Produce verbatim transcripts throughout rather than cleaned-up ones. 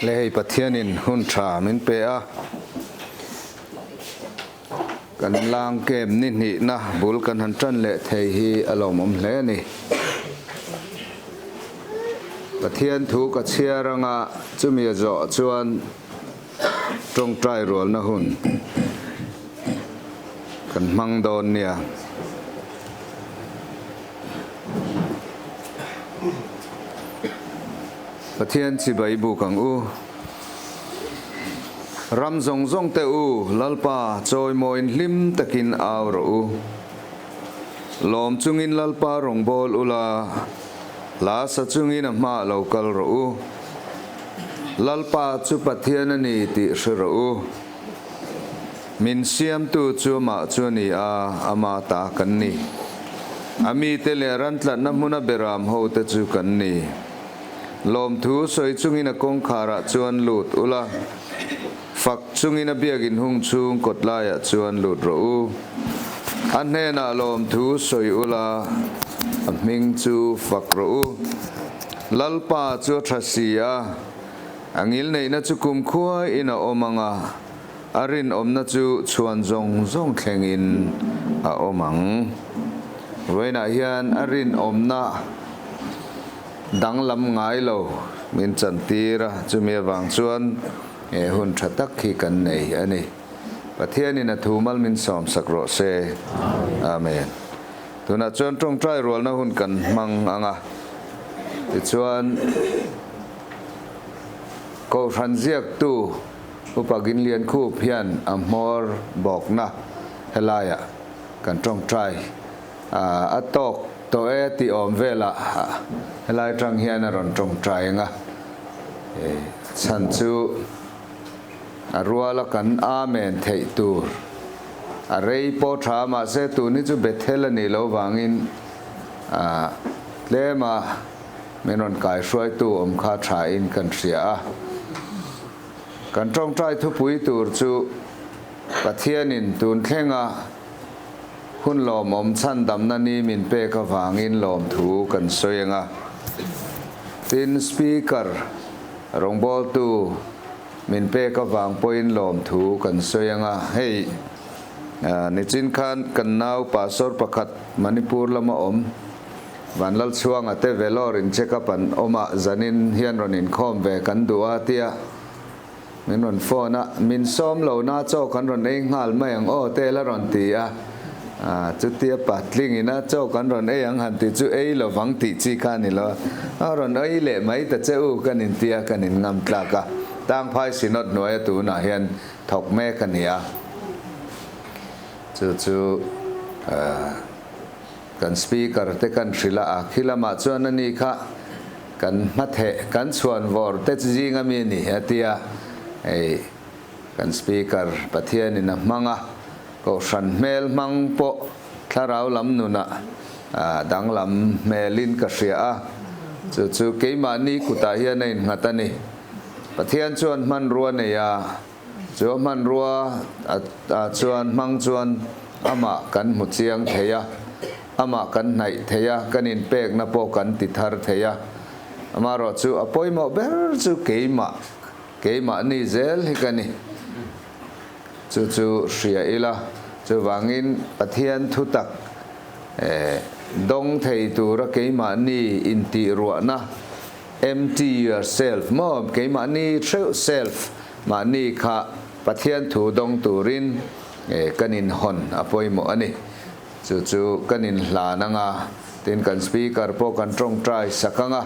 Le hei Pathian in hun ṭha min pe a, kan lâng kem ni hnina bul kan han ṭan leh thei hi a lawm um hle a ni. Pathian thu ka chhiar ang a, chumi a zawh chuan ṭawngṭai rualna hun kan hmang dawn nia. Pathian chibai bûk ang u. Ram zawng zawngte u, Lalpa chawimawiin hlim takin au rawh u. Lawm chungin Lalpa rawngbawl ula, hla sa chungin a hma lo kal rawh u. Lalpa chu Pathian a ni tih hre rawh u. Min siamtu chu amah chu a ni a, ama ta kan ni. A mite leh a ran tlatna hmuna beram hote chu kan ni. Lawmthu sawi chungin a kawngkhârah chuan lût ula, fak chungin a biakin hung chhung kawt laiah chuan lût rawh u. A hnenah lawmthu sawi ula, a hming chu fak rawh u. Lalpa chu a ṭha si a, a ngilneihna chu kumkhuain a awm ang a, a rinawmna chu chhuan zawng zawng thlengin a awm ang. Vawiinah hian a rinawmna danglam ngai lo min chantir a, chumi avang chuan, e, hun ṭha tak hi kan nei a ni. Pathianin a thu mal min sawmsak rawh se. Amen. Tunah chuan ṭawngṭai rualna hun kan hmang ang a, tichuan, Kohhran ziaktu Upa Ginliankhup hian a hmawr bawkna helaiah kan ṭawngṭai, a, a tawk tawh e ti awm velah, a, helai ṭang hian a rawn ṭawngṭai ang a. E, chhan chu a ruala kan amen theih tur a rei pawh ṭha, mahse, tuni chu Bethel a nih loh vangin, a, tlema min rawn kaihruaitu awm kha ṭha in kan hria a. Kan ṭawngṭai thupui tur chu Pathianin tun thlenga hun lawmawm chhandamna ni min pek avangin lawmthu kan sawi ang a. Tin, speaker rawngbawltu min pek avang pawhin lawmthu kan sawi ang a. Hei, a, nichin khan kan nau pastor pakhat Manipur lama awm, Vanlalchhuanga te Vellore-in check up an awm a, zanin hian rawn inkhawm ve kan duh a tia min rawn phone a, min sawm lona chaw kan rawn ei nghal mai ang aw te la rawn ti a. A, chutia patling ina chaw kan rawn ei ang han ti chu ei lo vang tih chi kha ni lo. A rawn ei leh mai ta che u kan intia kan inngam tlak a. Tangphai Synod hnuaia tunah hian thawk mek a ni a. Chu chu, a, kan speaker te kan hrilh a, a khi lamah chuan ani kha kan hmatheh, kan chhuanvawr te chu zinga mi ni a tia, ei, kan speaker Pathianin a hmang a, kohhran hmel hmang pawh thlarau lam nunah, a, danglam hmelin ka hria a, chu chu keimahni kutah hian a innghat a ni. Pathian chuan hmanrua nei a, chu a hmanrua, a, a chuan hmang chuan amah kan hmu chiang thei a, amah kan hnaih thei a, kan inpekna pawh kan ti thar thei a. Amaherawhchu a pawimawh ber chu keimah, keimahni zel hi ka ni. Chu chu hria ila, chuvangin Pathian thutak, eh, dawng thei tura keimahni intihruahna, empty yourself maw, keimahni ṭheuh self mahni kha Pathian thu dawng turin, eh, kan inhawn a pawimawh a ni. Chu chu kan inhlan ang a, tin kan speaker pawh kan ṭawngṭai sak ang a,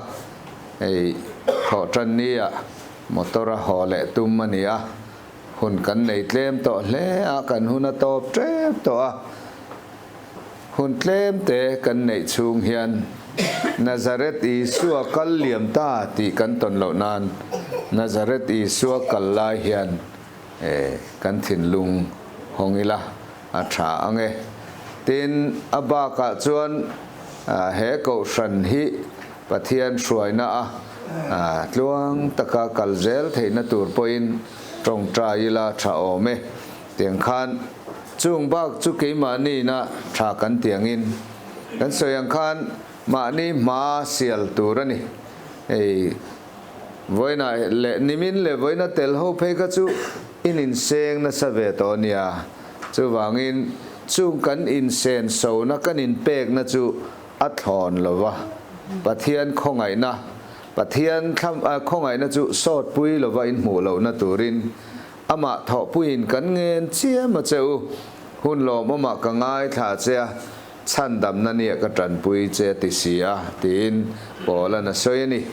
ei, thawhṭan ni ah motor a haw leh tum a ni a, hun kan nei tlem tawh hle a, kan hun a tawp ṭep tawh a, hun tlemte kan neih chhung hian Nazareth Isua kal liam ta tih kan tawn loh nan, Nazareth Isua kal lai hian, eh, kan thinlung hawng ila a ṭha ang e. Tin, a bakah chuan, a, he kohhran hi Pathian hruaina a, a, tluang taka kal zel theihna tur pawhin ṭawngṭai ila ṭha awm e. Tiang khan, chung bak chu keimahni'n a ṭha kan tiangin, kan sawi ang khan mahni hma sial tur a ni. Ei, Vawiina leh nimin leh vawiina tel ho phei kha chu in inseng nasa ve tawh nia. Chuvangin chung kan insensona, kan inpêkna chu a thlawn lo va, Pathian khawngaihna, Pathian thlam, a, khawngaihna chu sawtpui lo va in hmuh lona turin, ama thawhpui in kan ngen chiam a che u. Hun lawm um ah ka ngaithla che a, chhandamna ni ah ka ṭanpui che a ti si a, tiin Paul in a sawi a ni.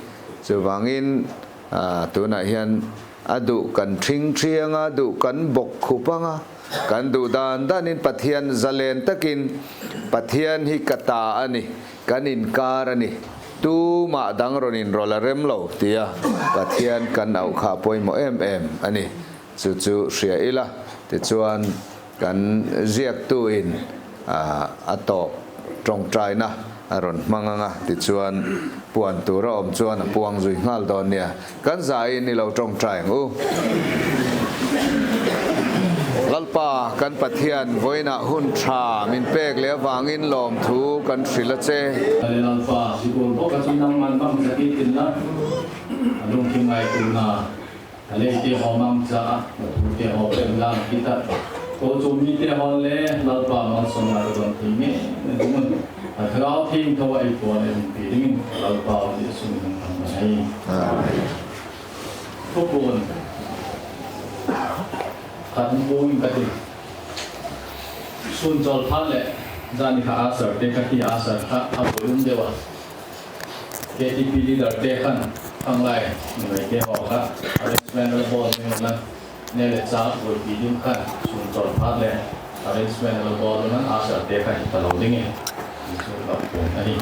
Chuvangin, a, tunah hian a duh kan ṭhingṭhiang a, duh kan bawkkhup ang a, kan duh dan dan in Pathian zalen takin, Pathian hi ka ta a ni, kan inkar a ni, tumah dang rawn inrawl a rem lo, tia Pathian kan auh kha pawimawh em em a ni. Chu chu hria ila, tichuan kan ziaktu in, a, a tawp ṭawngṭaina a rawn hmang ang a, tichuan puan tur a awm chuan a puang zui nghal dawn nia. Kan za in i lo ṭawngṭai ang u. Lalpa kan Pathian, vawiinah hun ṭha min pek leh avangin lawmthu kan hril a che. Lalpa, sikul bawk a chu nangman mangcha kit inla, a lungthim ngaituana, a leite haw mangcha a, a thute haw pem dan kit a, kochuam mite haw le Lalpa malsawmna ka dawn thei ngei ngei ding un, a Thlarau Thiangtho a ei puan ei umpi dingin Lalpa Jesu min in kan thangvâl a. Thupuan khat hung puang ing ka ti. Sun chawl phat leh zani kha usher te ka ti, usher kha a buai um deuh a. K T P leader te khan, khanglai numeite haw kha arrangement a la bawl ding un la, ne leh châk buaipi ding khan sun chawl phat leh arrangement a la bawl un la, usher te kha hi ta lo dingin, Jesu ka puan a ni.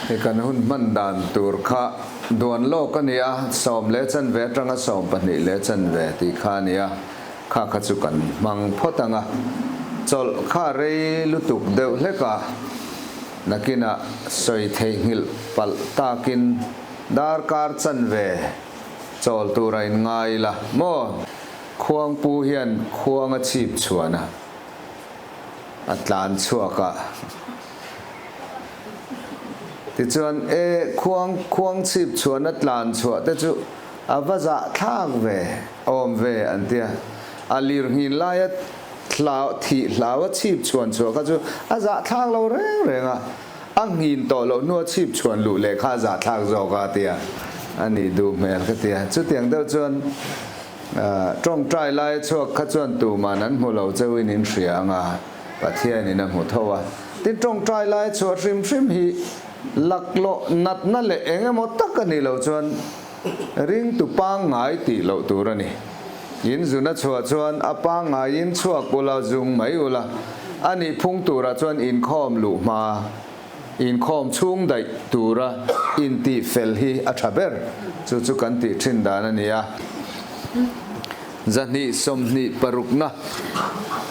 Hi kan hun hman dan tur kha duan lawk a ni a, sawm le chanve aṭanga sawm pahnih le chanve ti kha a ni a, kha kha chu kan hmang phawt ang a, chawlh kha rei lutuk deuh hlek a, nakinah sawi thei nghilh palh takin darkar chanve chawl tura in ngai la maw, khuangpu hian khuang a chhip chhuan a, a tlan chhuak a. Tichuan, e, khuang, khuang chhip chhuan a tlan chhuah te chu a va zahthlak ve, awm ve an tia. A lir nghin lai a thlau, thih hlau a chhip chhuan chhuah kha chu a zahthlak lo reng reng a. A nghin tawh loh hnu a chhip chhuan luh leh kha zahthlak zawk a tia a ni duh hmel ka tia. Chutiang deuh chuan, a, ṭawngṭai lai chhuak kha chuan tuman an hmu lo cheu in in hria ang a, Pathian in a hmu tho a. Tin, ṭawngṭai lai chhuah hrim hrim hi laklawh natna leh eng emaw tak a ni lo chuan ringtu pangngai tih loh tur a ni. In zun a chhuah chuan a pangngai in chhuak ula, zung mai ula, a nih phung turah chuan inkhawm luh hma, inkhawm chhung daih tura intihfel hi a ṭha ber. Chu chu kan tih ṭhin dan a ni a. Zahnih sawmhnih parukna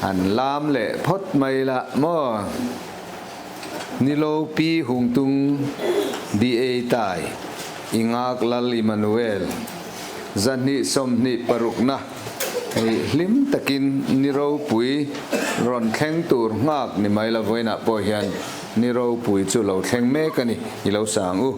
an lam leh phawt mai la maw. Ni lopi hung tung di ei tai, i ngâk Lal Immanuel. Zahnih sawmhnih parukna, hei hlim takin ni ropui rawn thleng tur nghâk ni mai la, vawiinah pawh hian ni ropui chu lo thleng mek a ni, i lo sâng u.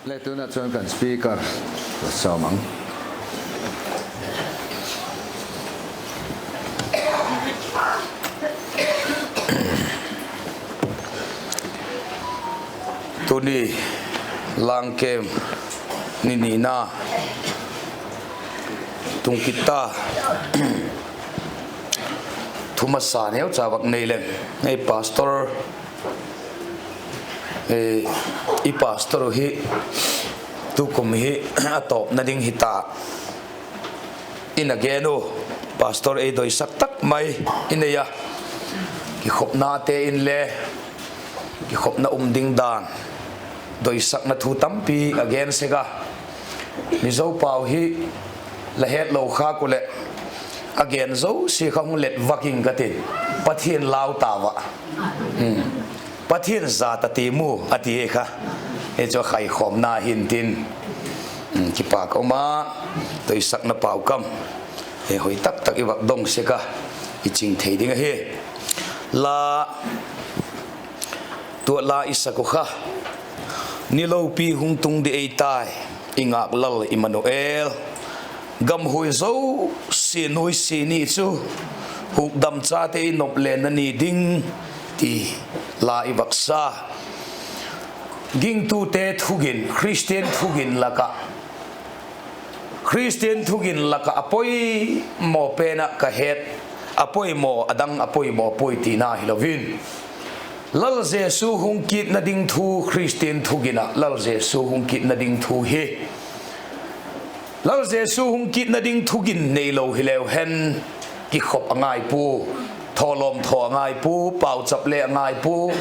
Le tunah chuan kan speaker ka sawm ang. Tuni Langkem ni nihna tung kit ta. Thu masa neucha vak nei leng, hei pastor, i pastor u hi tukum hi a tawpna ding hi ta in a gen u. Pastor ei doisak tak mai i nei a, kikhopnate inle kikhopna um ding dan, doisakna thu tampi a gen sek a. Mizo pau hi la het lo khak u leh, a gen zosia kha hung let vak ing ka tin, Pathian lau ta va. Pathian za ta ti mu a ti e kha. Hi chu a khaikhawmna hintin, kipâk a um a, toisakna pau kam hoi tak tak i vak dong sek a, i ching thei ding ahi. La, tua la i sak uh kha, Ni lopi hung tung di ei tai, i ngâk Lal Immanuel, gam huai zosia nuisia ni chu hukdam chate i nop lenna ni ding, ti la i vak sa. Gingtute thugin, Khristian thugin lak ah, Khristian thugin lak ah a poimaw pen ah ka het, a poimaw, a dang a poimaw puai tina hilo in, Lal Jesu hung kitna ding thu, Khristian thugin ah Lal Jesu hung kitna ding thu hi, Lal Jesu hung kitna ding thugin neilo hileu hen, kikhop a ngai pua, thawlawm thaw a ngai pua, pauchap le a ngai pua.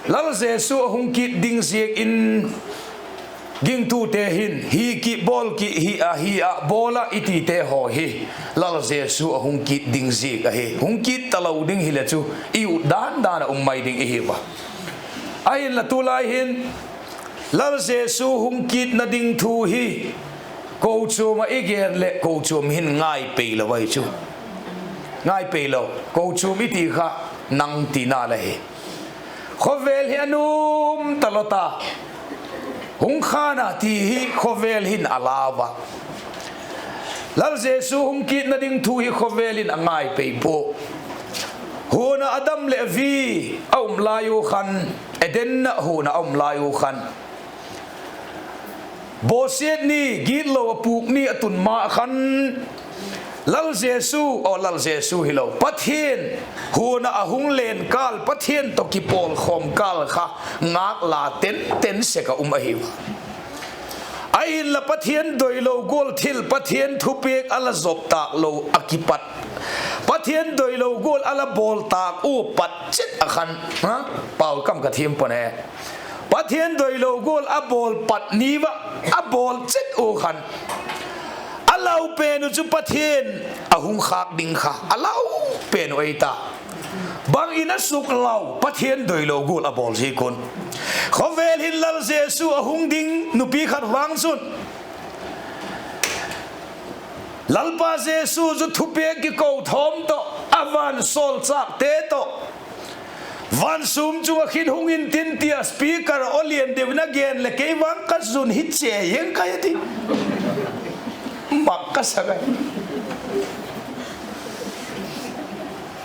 Lal Jesu a hung kit ding ziak in, gingtute hin hi ki bawl ki, hi a, hi a bawl ah i tite haw hi, Lal Jesu a hung kit ding ziak ahi. Hung kit talo ding hile chu i ut dan dan ah um mai ding i hiu a. Ahinla tulai hin Lal Jesu hung kitna ding thu hi kochuam ah i gen leh kochuam hin ngai peilo ahi chu. Ngai peilo, kochuam i ti kha nang tina la hi. Khawvel hi a nuam talo ta, hung khan a ti hi khawvel hin a lau a. Lal Jesu hung kitna ding thu hi khawvel in a ngai pei pua. Huan ah Adam leh Evi a um lai u khan, Eden ah huan ah a um lai u khan, bawsiat ni, gitlo a pûk ni a tun ma khan, Lal Jesu, aw, Lal Jesu hilo, Pathian, huan ah a hung len kâl, Pathian tawh kipawlkhawm kâl kha ngâkla tenten sek a um ahi a. Ahinla Pathian doilo gual thil, Pathian thupiak a la zop tâk lo a kipat, Pathian doilo gual a la bawl tâk ua pat chet a khan, pau kam ka thiam pua'n e, Pathian doilo gual a bawl pat ni va, a bawl chet ua khan, a lau pen uh chu Pathian a hung khâk ding kha a lau pen uh ei ta. Bang in a suklau, Pathian doilo gual a bawl ziak un. Khawvel hin Lal Jesu a hung ding nupi khat vang chun, Lalpa Jesu chu thupiak kiko thawm tawh, a vansawlchâkte tawh, van sûm chung ah khin hung intin ti a speaker aw lian deu in a gen leh kei vang ka zun hi che hing kai a ti. Mak ka sa kai.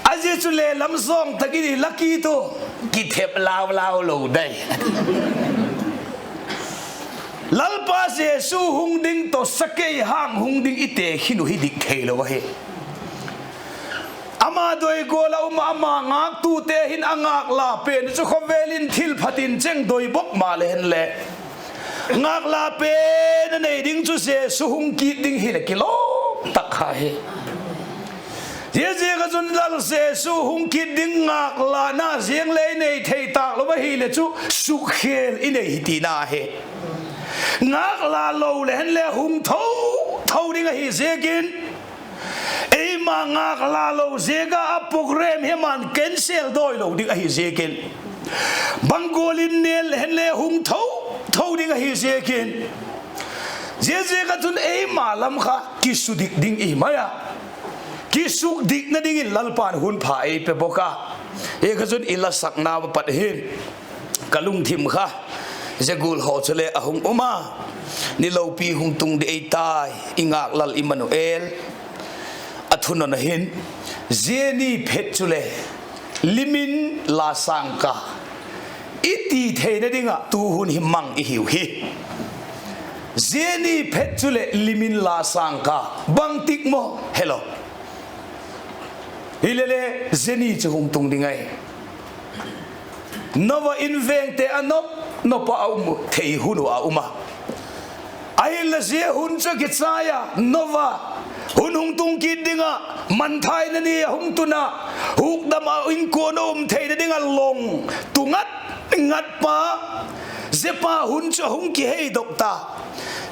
A zia chu le lam zawng tak in i la kit u, kithep lau lau lo dai. Lalpa Jesu hung ding tawh sakei hang hung ding i tekhin uh hi dik theilo ahi. Ama doi gual a um ah ama ngâktute hin a ngâkla pen chu khawvel in thil phat in cheng doi bawk maleh hen le, ngâkla pen a nei ding chu Jesu hung kit ding hileh kilawm tak kha hi. Ziaziak ah chun Lal Jesu hung kit ding ngâklana ziang le i nei thei tâk lo ahileh chu, sukkhêl i nei hi tina hi. Ngâkla lo leh hen le hung tho tho ding ahi ziakin, eima ngâkla lo ziak a a program hi ama'n cancel dawilo ding ahi ziakin, bang gual in nêl leh hen le hung tho tho ding ahi ziakin, ziaziak ah chun eima lam kha kisudik ding i mai a, kisukdikna dingin Lalpa'n hun pha ei pe bawk a. Hi kha chun i la sakna a pat hin ka lungthim kha, zia gual haw chule a hung um a, ni lopi hung tung di ei tai, i ngâk Lal Immanuel, a thunawn a hin, zia ni phet chule lim in la sâng ka, i ti theina ding ah tu hun hi mang i hiu hi. Zia ni phet chuleh lim in la sâng ka, bangtik maw helo. Hilele, zia ni chu hung tung ding ahi. Noa in vengte a nop nop ah a um thei hun uh a um a. Ahinla zia hun chu a kichai a, Noa hun hung tung kit ding ah manthaina ni a hung tun a, hukdam ah inkuan a um theina ding ah long tu ngat ngat pa, zia pa hun chu a hung kiheidok ta.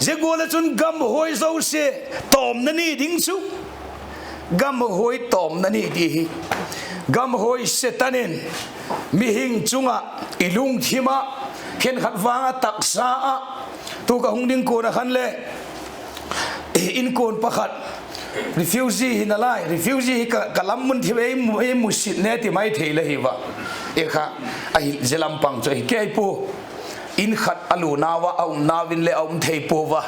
Zia gual ah chun gam huai zosia tawmna ni ding chu, gam huai tawmna ni ti hi, Gamhawi Setan in mihing chung ah i lungthim ah, khenkhat vang ah taksa ah, tu ka hung ding kuan ah khan le, inkuan pakhat refugee hi nalai, refugee hi ka, ka lam mun thiam ei mu, ei musit ne ti mai thei le hi va. E kha, ahi zia lam pang chu ahi kei pua. In khat a lunau ah a umnau in le a um thei pua va.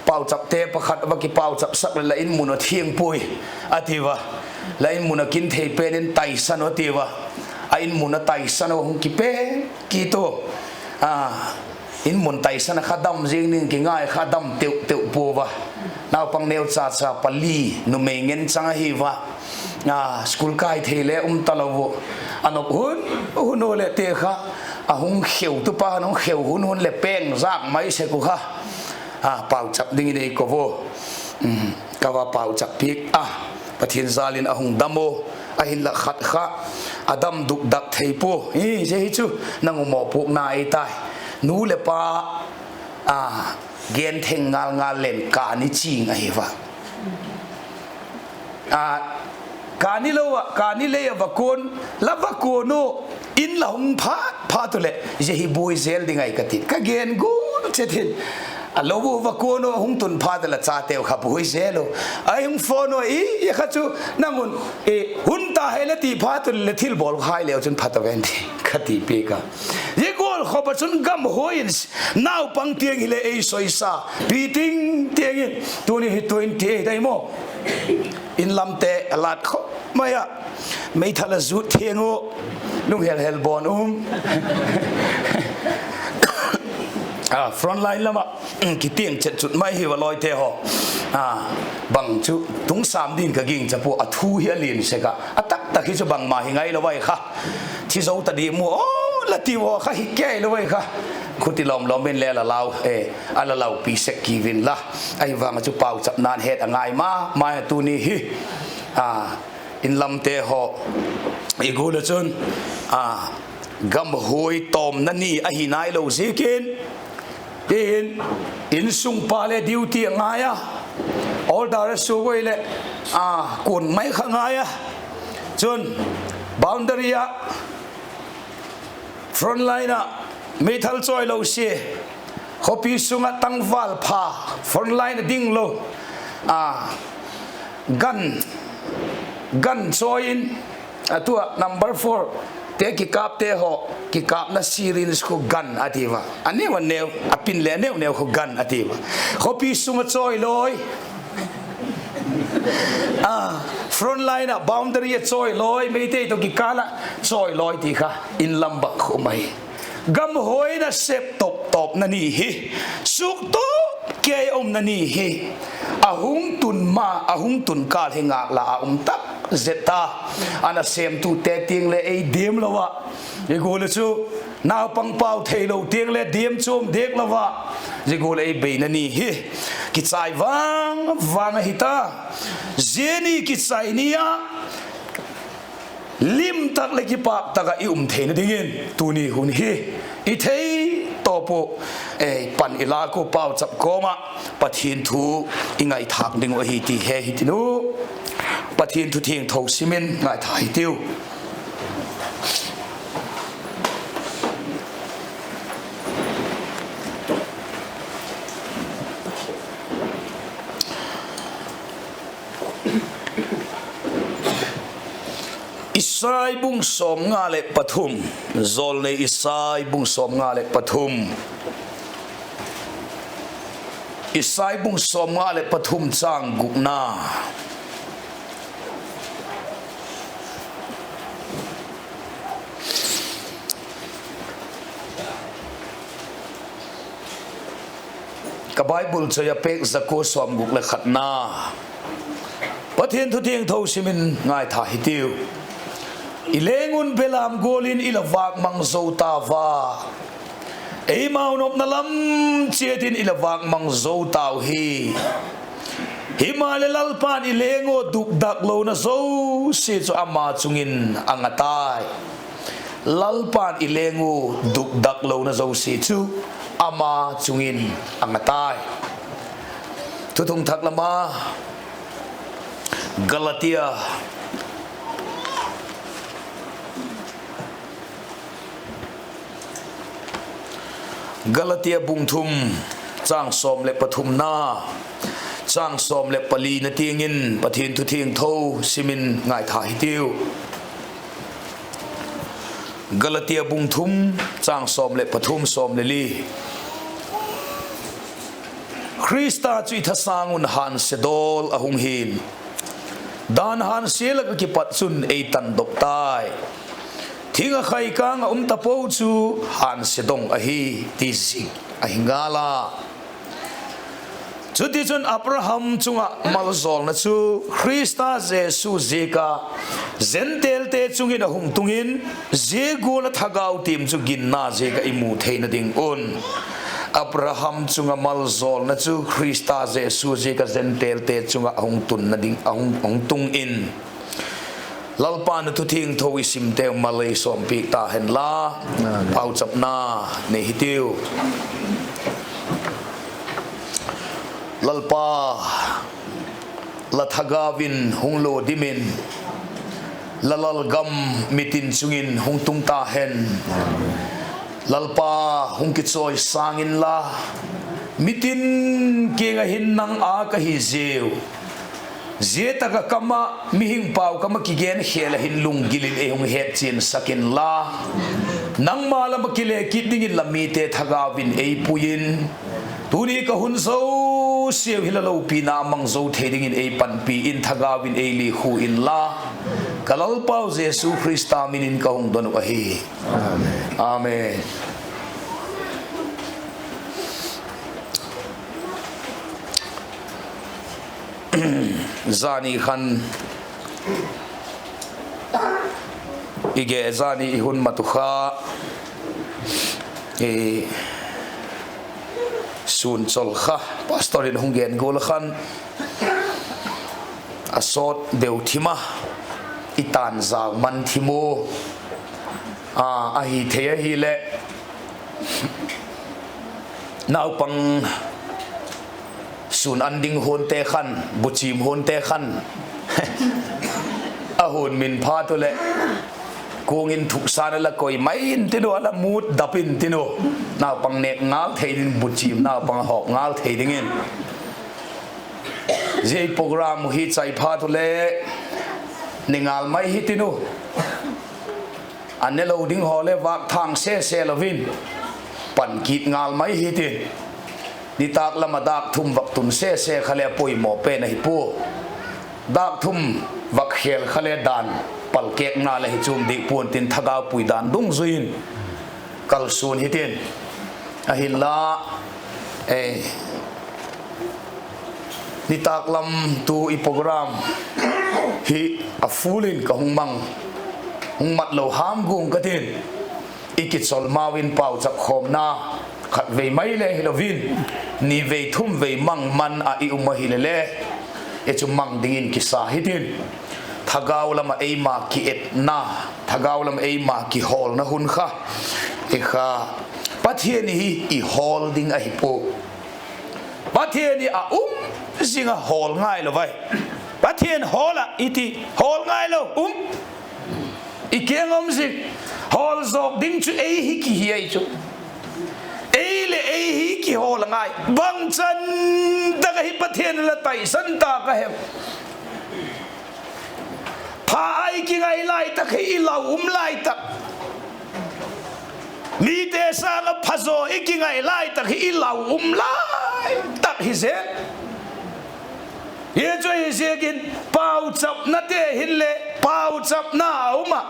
Pauchapte pakhat va kipauchapsak leh, la in mun a thiang puai, a ti va. La in mun a kin thei pen in taisan u, a ti va. A in mun a taisan u, hung kipe kit u. A, in mun taisan a kha dam zing ding kingai kha, dam teu teu pua va. Naupang neucha cha pali, numei ngen chang ahi va. A, school kai thei le um talo u. A nop hun hun u leh te kha, a hung kheutu pa khan hung kheu hun hun leh peng zak mai sek u kha. A, pauchap dingin ei ko u. Ka va pauchap piak a, Pathian jâl in a hung dam u. Ahinla khat kha a dam dukdak thei pua. Hi, zia hi chu nang u mawpuakna ei tai. Nu leh pa, a, gentheng ngal ngal leng kani ching ahi va. A, kani lo ah, kani lei ah va kuan, la va kuan u, in la hung phat phat u leh, zia hi buai zel ding ahi ka ti. Ka gen gual chet hin. A lo u va kuan u, hung tun phat u leh chateu kha buai zel u. Ai hung phone u, i, i kha chu nang un, e, hun ta he la ti phat u leh thilbawl khai leu chun pha ta ven ti, ka ti piak a. Zia gual khop ah chun gamhawi in naupang tiang hileh ei soisa, pi ting tiang in, tuni hi twenty eight ahi maw. In lamte a lat khop mai ah, meithal a zut thiang u, lunghel hel bawn um. A, frontline lam ah, kitiang chet chut mai hi va lawite haw. A, bang chu tung sam ding ka ging cha pua, a thu hi a lian sek a, a taktak hi chu bangma hi ngai lo ai kha. Thi zo ta di mu aw la ti u kha hi kei lo ai kha. Khuti lawm lawm in le la lau, e, a la laupi sek kiu inla. Ahi vang a chu pauchapna'n het a ngai ma ma a tuni hi. A, in lamte haw, i gual ah chun, a, gamhawi tawmna ni ahi nailo ziakin, in, insung pa le duty a ngai a, order a suak ui leh, a, kuan mai kha ngai a. Chun boundary ah, frontline ah meithal chawilo sia, khawpi sung ah tangval pha, frontline a ding lo, a, gun, gun chawi in, a tu ah number four te kikâpte haw, kikâpna syringe khu gun a ti ua, a neu a neu, a pin leh a neu neu khu gun a ti ua. Khawpi sung ah chawi lawi, a, frontline ah boundary a chawi lawi, Meitei tawh kikâl ah chawi lawi ti kha in lam bang khu um ahi. Gamhawi nasep tawp tawpna ni hi, suktawp kei umna ni hi, a hung tun ma, a hung tun kâl hi ngâk la a um tak zet a, a nasêmtute tiang le ei diam lo ah, i gual ah chu naupang pau theilo tiang le diam chuam diak lo ah, zia gual ei beina ni hi kichai vang vang ahi ta. Zia ni kichai ni ah lim tak leh kipâk tak ah i um theina dingin tuni hun hi i thei tawp uh, ei pan i lâk uh pauchap kawm ah Pathian thu i ngaithâk ding uh ahi ti he hitiu. Pathian thu thiangtho sim in ngaitha hitiu. Isai bung sawmnga leh pathum, jawlnei Isai bung sawmnga leh pathum, Isai bung sawmnga leh pathum châng gukna. Ka Bible choi a pêk za kua sawmguk leh khatna. Pathian thu thiangtho sim in ngaitha hitiu. I leng un belam gual in i la vâk mang zo tau a, eimau nopna lam chiat in i la vâk mang zo tau hi. Himaleh Lalpa'n i leng ua dukdak lona zosia chu ama chung in a nga tai. Lalpa'n i leng ua dukdak lona zosia chu ama chung in a nga tai. Thuthung thak lam a, Galatia Galatia bung thum, châng sawm leh pathumna, châng sawm leh palina tiang in Pathian thu thiangtho sim in ngaitha hitiu. Galatia bung thum, châng sawm leh pathum, sawm le li. Khrista chu i thasâng un hânsia dawl a hung hi'n, dan hânsia lak ah kipat chun ei tandok tai. Thing ah khaikâng ah um tapo chu hânsia dong ahi, ti zik ahi ngal a. Chutichun Abraham chung ah maljawlna chu Khrista Jesu ziak a Gentilete chung in a hung tung in, zia gual ah thagau tiam chu ginna ziak ah i mu theina ding un. Abraham chung ah maljawlna chu Khrista Jesu ziak a Gentilete chung ah a hung tunna ding, a hung, a hung tung in. Lalpa'n a thu thiangtho i simteu mal ei sawmpiak ta hen la, pauchapna nei hitiu. Lalpa, la thagau in hung lua dim in, la lalgam mitin chung in hung tung ta hen. Lalpa, hung kichawisâng inla, mitin kiang ah hin nang â ka hi ziau, zia tak ah kam ah mihing pau kam ah kigenkhêl ah hin lunggil in ei hung hetchiansak inla, nangma lam ah kile kit dingin la mite thagau in ei pui in, tuni ka hun zosiau hi la lopina mang zo thei dingin ei panpi in, thagau in ei likhu inla, ka Lalpau Jesu Khrista min in ka hung don uh ahi. Amen. Zani khan i ge, zani i hun mat uh kha, i sûn chawl kha pastor in hung gen gual khan a sawt deu thim a, i tan zau man thim u, a, ahi thei ahileh, naupang sûn an ding huante khan, buchim huante khan, a hun min phat u leh, kuang in thuksan a la koi mai intin u, a la mût dap intin u, naupang nêk ngal thei ding, buchim naupang a hawk ngal thei dingin. Zia program hi chai phat u le, ne ngal mai hitin u. A ne lo ding haw le vâk thâng sese lo in, pan kit ngal mai hitin. Nitâk lam ah dâk thum vak tun sese kha le a poimaw pen ahi pua. Dâk thum vak khêl kha le dan palkêkna le hi chuam dik pua'n tin, thagau pui dan dungzui in kalsuan hitin. Ahinla, nitâk lam tu i program hi a full in ka hung mang, hung mat lo ham guang ka tin. I kichol mau in pauchap khawmna khatvei mai le hilo in, nivei thumvei mang man ah i um ahile le, i chu mang dingin kisa hitin. Thagau lam ah eima kietna, thagau lam ah eima kihawlna hun kha, i kha, Pathian hi i hawl ding ahi pua. Pathian hi a um zing a, hawl ngailo ai. Pathian hawl ah i ti, hawl ngailo um. I kiang um zing, hawl zawk ding chu ei hi kihi ahi chu. Ei leh ei hi kihawl a ngai. Bangchan tak ahi Pathian la taisan ta ka hem. Pha a i kingai lai tak hi i lau um lai tak. Mite sâng ah phazaw i kingai lai tak hi i lau um lai tak hi zen. Hi chu hi ziakin pauchapnate hinle pauchapna a um ah.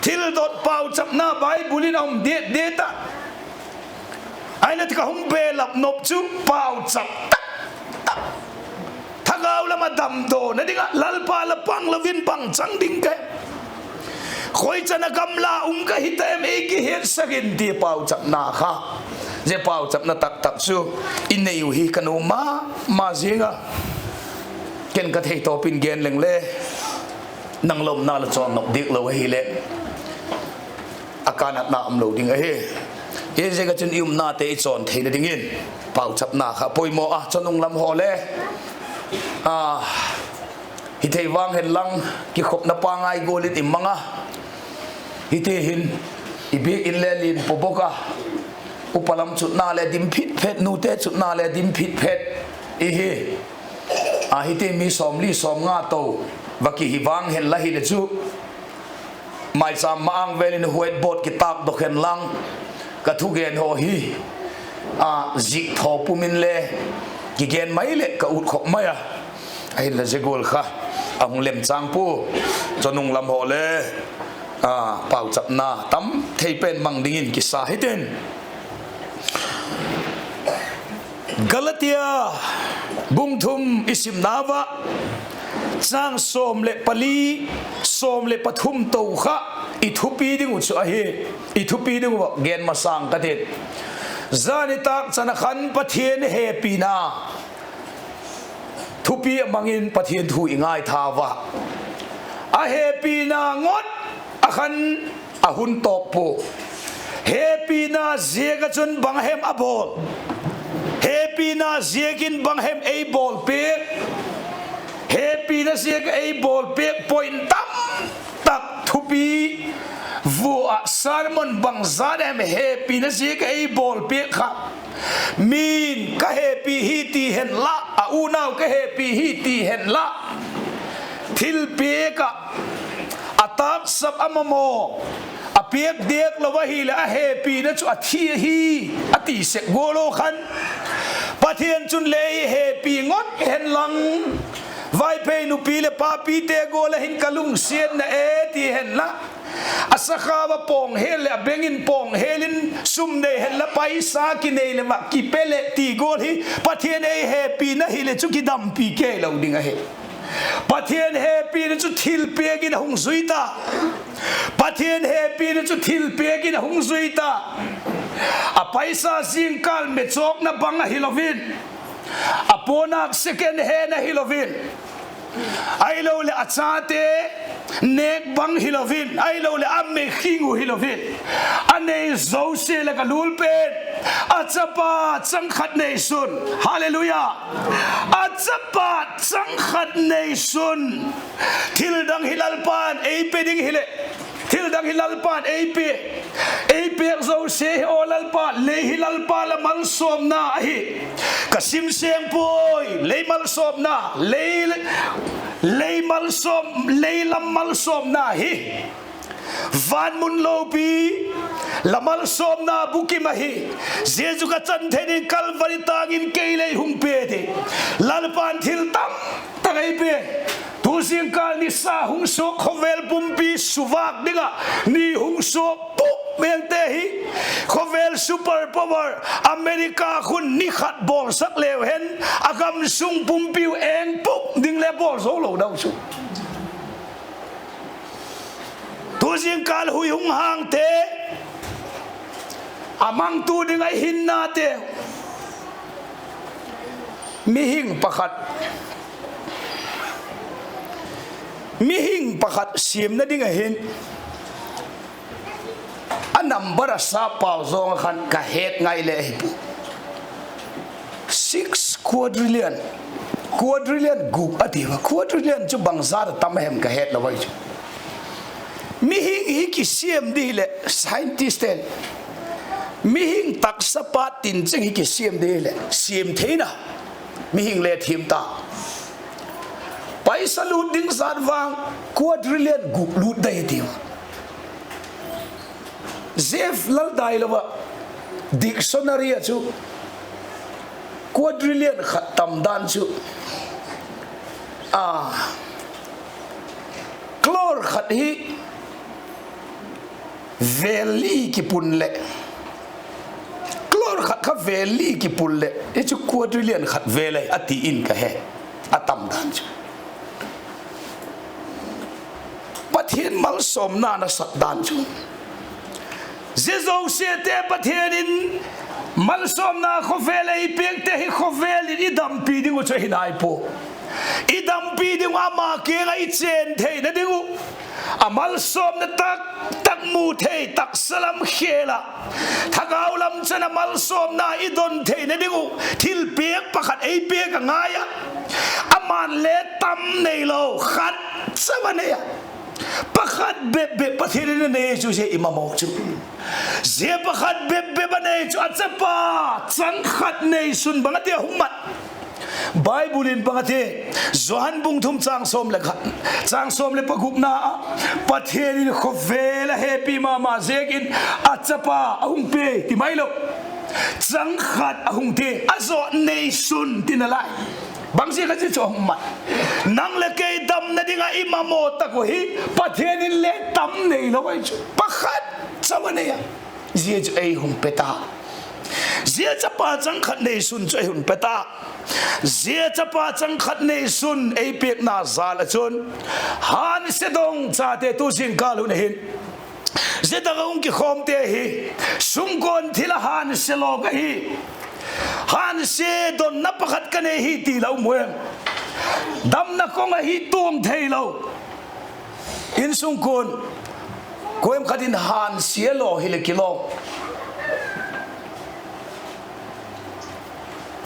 Thildot pauchapna Bible in a um diat diat ah. Ahinla ti ka hung belap nop chu pauchap tak tak, thagau lam ah damdawna ding ah Lalpa la pang lo in bang chang ding ka, khoi chan ah gamla um ka hi ta em ei kihetsak in ti pauchapna kha. Zia pauchapna tak tak chu i nei u hi ka nuam ma ma zing a. Ken ka theitawp in gen leng le, nang lopna la chawn nop diak lo ahileh, a kânatna um lo ding ahi. Hi ziak ah chun i umnate i chawn theina dingin pauchapna kha poimaw a, chawlung lam haw le, hithei vang hen lang, kikhopna pangai gual in i mang a, hiti hin i biak in le lian pua bawk a. upa lam chutna le dim phit phet, nute chutna le dim phit phet i hi. A hiti mi sawmli sawmnga to va kihi vang hen la hileh chu, maicham ma-âng vêl in whiteboard kitâkdok hen lang, ka thugen haw hi a zik thaw pum inle kigen mai leh ka ut khop mai a. Ahinla zia gual kha a hung lemchâng pua, chunung lam haw le pauchapna tam thei pen mang dingin kisa hitin. Galatia bung thum i simnau ah, châng sawm leh pali, sawm leh pathum to kha i thupi ding uh chu ahi. I thupi ding uh gen masâng ka tin. Zani tâk chan a khan Pathian hepina thupi a mang in Pathian thu i ngaithau a. A hepina ngot a khan a hun tawk pua. Hepina ziak ah chun bang hem a bawl? Hepina ziakin bang hem ei bawl piak? Hepina ziak a ei bawl piak point tam tak thupi vua ah sermon bangzat hem hepina ziak a ei bawl piak kha? Min ka hepi hi ti hen lah, a unau ka hepi hi ti hen lah, thilpiak ah a tâksap a mamaw, a piak diak lo ahileh a hepina chu a thi ahi, a ti sek gual u khan, Pathian chun le ei hepi ngot hen lang, Vaiphei nupi leh papite gual ah hin ka lungsiatna e ti hen lah, a sakhau a pawng hel leh a bank in pawng hel in sum nei hen la, paisa kinei leh ma kipe leh ti gual hi, Pathian ei hepina hileh chu kidampi kei lo ding ahi. Pathian hepina chu thilpiak in a hung zui ta. Pathian hepina chu thilpiak in a hung zui ta. A paisa zingkâl mechawkna bang ahilo in, a puanâk second hand ahilo in, ahiloleh a chate nêk bang hilo in, ahiloleh a me khing uh hilo in, a nei zosia lak ah lul pen, a chapa chang khat neisun, hallelujah, a chapa chang khat neisun, thil dang hi Lalpa'n ei pe ding hileh, thil dang hi Lalpa'n ei pe, ei pêk zosia hi aw Lalpa, lei hi Lalpa la malsawmna ahi. Ka sim seng puai, lei malsawmna, lei, lei malsawm, lei lam malsawmna hi van mun lopi la malsawmna bukim ahi. Jesu ka chan thei ding Kalvari tâng in kei lei hung pe ti, Lalpa'n thil tam tak ei pe. Tu zingkâl nisa hung suak, khawvel pumpi suvâk ding ah ni hung suak puk mengte hi, khawvel super power America khun ni khat bawlsak leu hen, a gam sung pumpi uh eng puk ding le bawl zo lo dau chu. Tu zingkâl hui hung hângte, a mangtu ding a hinnate, mihing pakhat, mihing pakhat siamna ding ahin, a number a sa pau zawng ah khan ka het ngai le ahi pua. Six quadrillion, quadrillion guk a ti a, quadrillion chu bangzat a tam a hem ka het lo ahi chu. Mihing hi kisiam di hileh scientistte'n, mihing taksa pa tin cheng hi kisiam di hileh siam theina, mihing le thiam ta. Paisa lût ding zat vang quadrillion guk lût dai tiu. Jeff Laldailova dictionary ah chu quadrillion khat tam dan chu, a, crore khat hi vêl li kipun leh, crore khat kha vêl li kipun leh i chu quadrillion khat vêl ahi a ti in ka he, a tam dan chu. Pathian malsawmna na sak dan chu, zia zosiate Pathian in malsawmna khawvel ei piakte hi khawvel in i dampi ding uh chu ahi nai pua. I dampi ding uh ama kiang ah i chên theina ding uh, a malsawmna tak tak mu thei taksa lam khêl ah, thagau lam chan a malsawmna i don theina ding uh thilpiak pakhat ei piak a ngai a. Ama'n le tam neilo khat chau a nei a. Pakhat bep bep Pathian in a nei chu zia i mamaw chu. Zia pakhat bep bep a nei chu a chapa chang khat neisun bang a ti a hung mat. Bible in bang a ti, Johan bung thum chang sawm le khat, chang sawm le pagukna ah, Pathian in khawvel a hepi ma ma ziakin a chapa a hung pe ti mai lo. Chang khat a hung ti, a zawt neisun tina lai. Bang ziak a zia chu a hung mat? Nang leh kei damna ding ah i mamaw tak uh hi Pathian in le tam neilo ahi chu, pakhat chau a nei a. Zia chu ei hung pe ta. Zia chapa chang khat neisun chu ei hun pe ta. Zia chapa chang khat neisun ei piakna jal ah chun, hânsia dong chate tu zingkâl hun ahin, zia tak a hung kikhawmte hi sungkuan thil a hânsia lawk ahi. Hânsia donna pakhat ka nei hi ti lo mu em? Damna kong ahi tuang theilo. Insungkuan kuam khat in hânsia law hileh kilawm.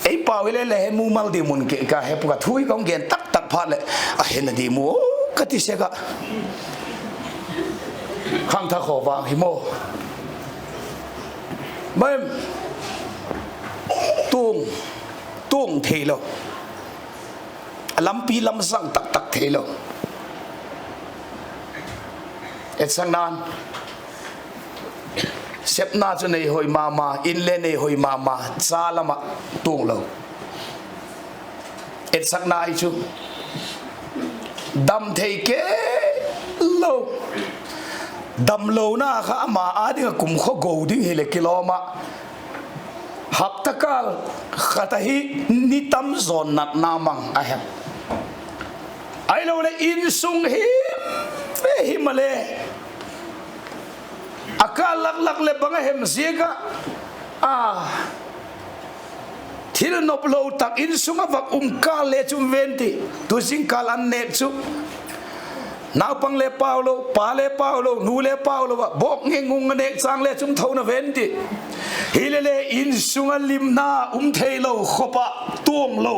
Ei pau hile le he mumal di mun ke ka he puak a, thu hi ka hung gen tak tak phat leh a hena di mu ka ti sek a. Khangthak haw vang hi maw. Mai, tuang, tuang theilo. A lampi lam zang tak tak theilo. Etsakna'n, sepna chu nei hoi ma ma, in le nei hoi ma ma, cha lam ah tuang lo. Etsakna hi chu dam thei kei lo. Damlona kha ama â ding ah kumkhaw go ding hileh kilawm ah, hapta kâl khat ahi ni tam zaw natna mang a hem. Ahiloleh insung hi, himaleh a kâl lak lak leh bang a hem ziak ah, a thil nop lo tak insung a vak um kâl le chu um ven ti. Tu zingkâl an nêk chu, naupang le pau lo, pa le pau lo, nu le pau lo ah bawk ngengngung a nêk châng le chu um tho na ven ti. Hilele insung a limna um theilo khop ah tuang lo.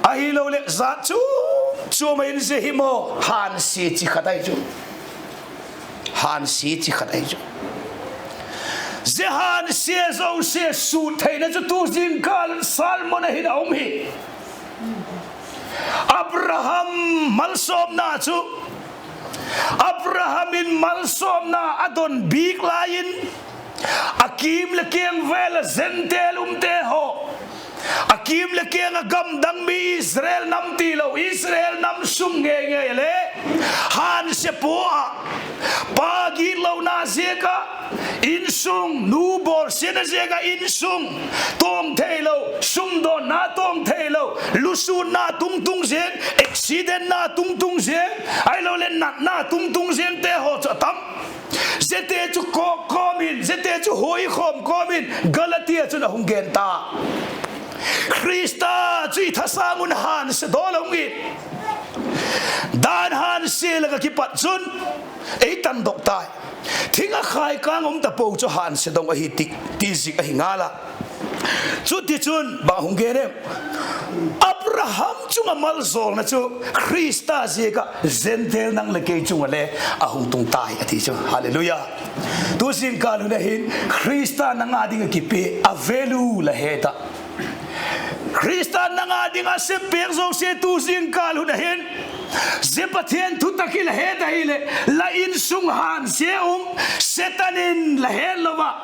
Ahiloleh zat chu, chuam ah in zia hi maw, hânsia chi khat ahi chu. Hânsia chi khat ahi chu. Zia hânsia zosia sut theina chu tu zingkâl sermon ah hin a um hi. Abraham malsawmna chu, Abraham in malsawmna a don bik lai in, a kîm leh kiang vêl ah Gentile umte haw, a kîm leh kiang ah gamdang mi, Israel nam tilo, Israel nam sung ngei ngei le hânsia pua ah, pa gitlona ziak ah insung, nu bawlsiatna ziak ah insung tuang theilo, sumdawnna tuang theilo, lusûnna tung tung ziang, accidentna tung tung ziang, ahiloleh natna tung tung ziangte haw chu a tam. Ziate chu kawk kawm in, ziate chu huikhawm kawm in Galatia chun a hung gen ta. Khrista chu i thasâng un hânsia dawl a hung hi. Dan hânsia lak ah kipat chun ei tandok tai. Thing ah khaikâng um tapo chu hânsia dong ahi ti, ti zik ahi ngal a. Chutichun bang hung gen em? Abraham chung ah malzawlna chu Khrista ziak ah Gentile nang leh kei chung ah le a hung tung tai a ti chu. Hallelujah. Tu zingkâl hun ah hin Khrista nang â ding ah kipia a value la het a. Khrista nang â ding ah seppiak zosia tu zingkâl hun ah hin, zia Pathian thutak hi la het ahileh la insung hânsia um, Setan in la het lo ah,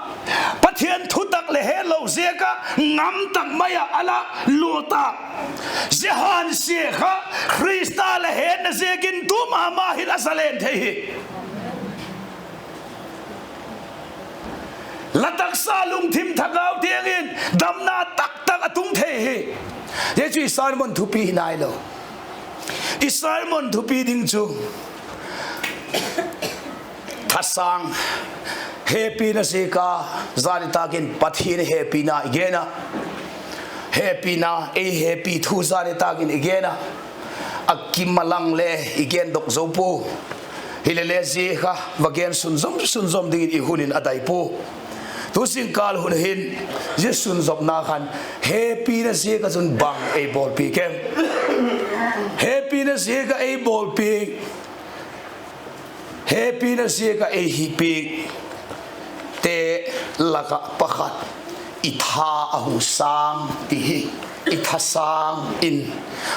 Pathian thutak la het lo ziak ah ngam tak mai ah a la lua ta. Zia hânsia kha Khrista la hetna ziakin tu ma ma hin a zalen thei hi. La taksa lungthim thagau tiang in damna tak tak a tung thei hi. Zia chu i sermon thupi hi nailo. I sermon thupi ding chu thasâng, hepina ziak a, zani tâk in Pathian hepina i gen a, hepina, ei hepi thu zani tâk in i gen a, a kimalang le i gendok zo pua. Hilele zia kha va gen sunzom sunzom dingin i hun in a dai pua. Tu zingkâl hun hin zia sunzopna khan hepina ziak ah chun bang ei bawlpiak em? Hepina ziak ah ei bawlpiak, hepina ziak ah ei hipiakte lak ah pakhat, i tha a hung sâng ti hi. I thasâng in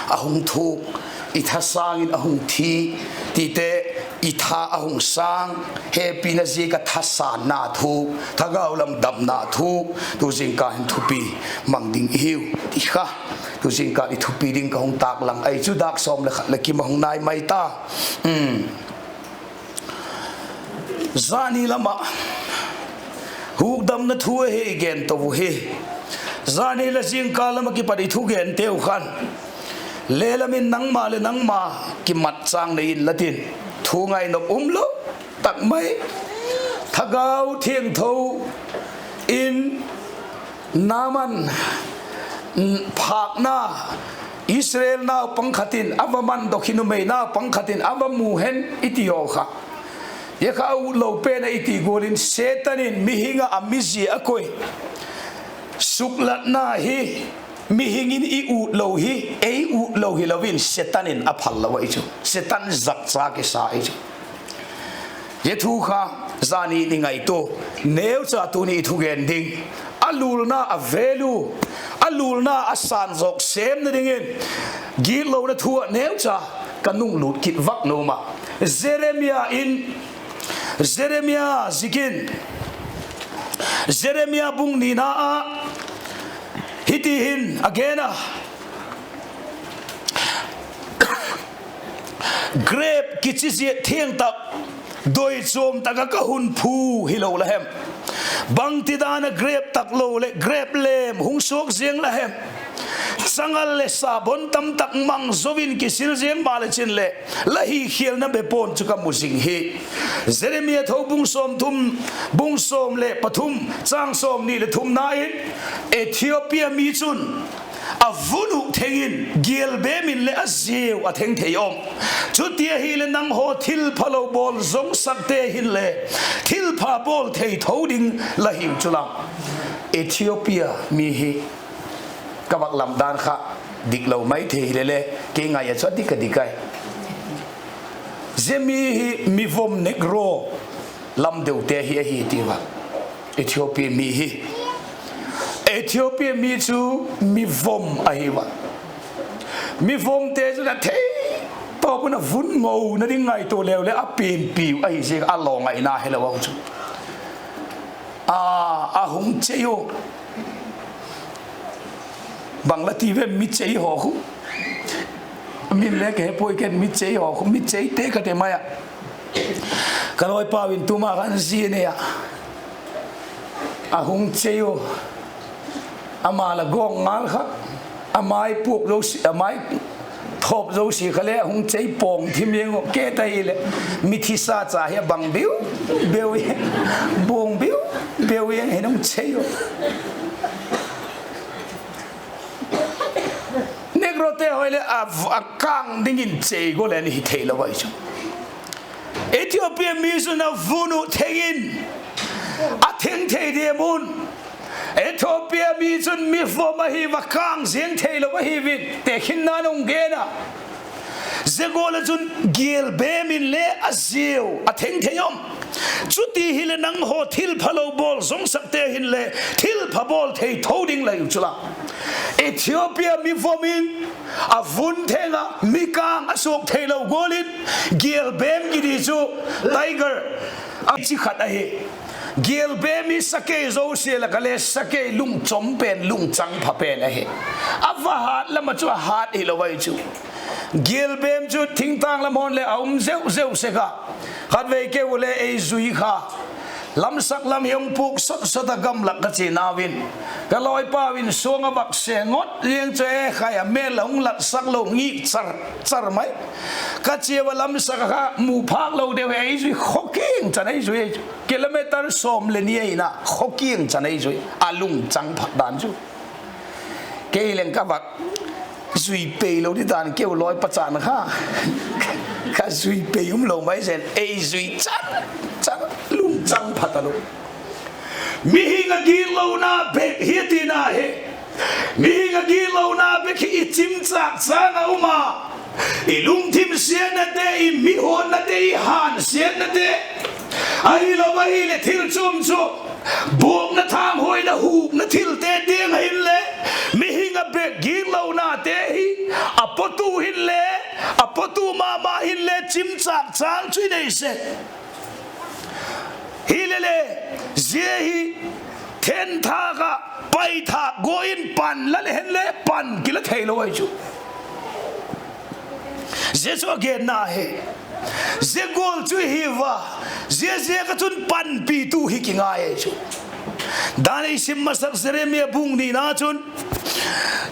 a hung thuk, i thasâng in a hung thi tite, i tha a hung sâng, hepina ziak ah thasânna thuk, thagau lam damna thuk, tu zingkâl hin thupi mang ding i hiu ti kha. Tu zingkâl i thupi ding ka hung tâklang ahi chu dâk sawm leh khat leh kim a hung nai mai ta. Zani lam ah hukdamna thu ahi gen to u hi. Zani leh zingkâl lam ah kipat i thugenteu khan, le lam in nangma leh nangma kimatchâng nei inla tin, thu ngainop umlo tak mai, Thagau Thiangtho in Naaman phâkna, Israel naupang khat in a va mandok hi, numei naupang khat in a va mu hen i ti haw kha. Zia kha a utlo pen ah i ti gual in Setan in mihing ah a mizia a koi, suklatna hi mihing in i utlo hi, ei utlo hilo in Setan in a phal lo ahi chu. Setan zakcha kisa ahi chu. Zia thu kha zani i ngaitua, neucha tuni i thugen ding, a lulna a value, a lulna a sânzawk sêmna dingin gitlona thu ah neucha ka nunglut kit vak nuam ah. Jeremia in, Jeremia ziakin, Jeremia bung nina ah hiti hin a gen a: Grep kichi ziat thiang tak, doi chuam tak ah ka hun phu hilo la hem? Bangtidan a grep tak lo leh grep lêm hung suak ziang la hem? Changal leh sabon tam tak mang zo in kisil ziang maleh chin leh, la hikhialna bepawn chu ka mu zing hi. Jeremia tho bung sawm thum, bung sawm leh pathum, châng sawmni leh thumna in, Ethiopia mi chun a vun uh theng in, gialbêm in leh a ziau a theng thei um. Chuti ahileh nanghaw thilphalo bawl zongsakte hinle thilpha bawl thei tho ding la hiu chu lam. Ethiopia mi hi ka vak lam dan kha diklo mai thei hile le, kei ngai a chu a dik a dik ai. Zia mi hi mi vom, Negro lam deute hi ahi tiu a. Ethiopia mi hi, Ethiopia mi chu mi vom ahi a. Mi vomte chu a thei tawp un a vun ngona ding ngaitua leu leh a pianpiu ahi ziak a lawng a ina helo a chu. A, a hung chei u. Bang la ti ve, mi chei haw khu. Min le ka he puai, ken mi chei haw khu, mi cheite ka ti mai a. Ka lawipau in tuma khan zi a nei a, a hung chei u. Ama la gawng ngal kha, a mai puak zosia, a mai thawp zosia kha le a hung chei pawng thim ing u. Kei ta hileh, mi thisa cha hi a bang biu beu, bawng biu beu ing hin hung chei u. Negrote haw le a, a kâng dingin chei gual le hi theilo ahi chu. Ethiopia mi chun a vun uh theng in, a theng thei diam un. Ethiopia mi chun mi vom ahi a, kâng ziang theilo ahi vin tekhinna'n hung gen a. Zia gual ah chun gialbêm in le a ziau a theng thei um. Chuti hileh nanghaw thilphalo bawl zongsakte hinle thilpha bawl thei tho ding la hiu chu la. Ethiopia mi vom in a vun theng ah mi kâng a suak theilo gual in, gialbêm kiti chu tiger a chi khat ahi. Gialbêm hi sakei zosia lak ah le sakei lungchom pen, lungchang pha pen ahi. A va hât lam ah chu a hât hilo ahi chu. Gialbêm chu thingtâng lam hawn leh a um zeu zeu sek a. Khatvei keu le ei zui kha, lamsak lam hi hung puak sot sot a, gamlak ka chianau in, ka lawipau in suang a vak se ngot ziang chu e khai a mêl a hung latsak lo ngik char char mai. Ka chiau a lamsak a kha mu phâk lo deu hi ei zui, khawkiang chan ei zui chu. Kilometer sawm leh ni ahi na, khawkiang chan ei zui a, lungchang phat dan chu. Kei leng ka vak zui pei lo di dan keu lawi pachan kha, ka zui pei um lo mai zen, ei zui chan chan, lungchang phat a lo. Mihing a gitlona bek hi tina hi. Mihing a gitlona bek hi i chimchâk châng a um a. I lungthim siatnate, i mihawnnate, i hânsiatnate, ahilo ahileh thil chuam chuam, buakna, thanghuaina, hukna thilte tiang ah hinle, mihing ah bek gitlonate hi a pawtu hinle, a pawtu ma ma hinle chimchâk châng chu i nei sek. Hilele, zia hi thenthâk ah paithâk gua in pan la le henle pan kila theilo ahi chu. Zia chu a genna hi. Zia gual chu i hi ua, zia ziak ah chun panpitu hi kingai ahi chu. Dan ei sim masak Jeremia bung nina chun,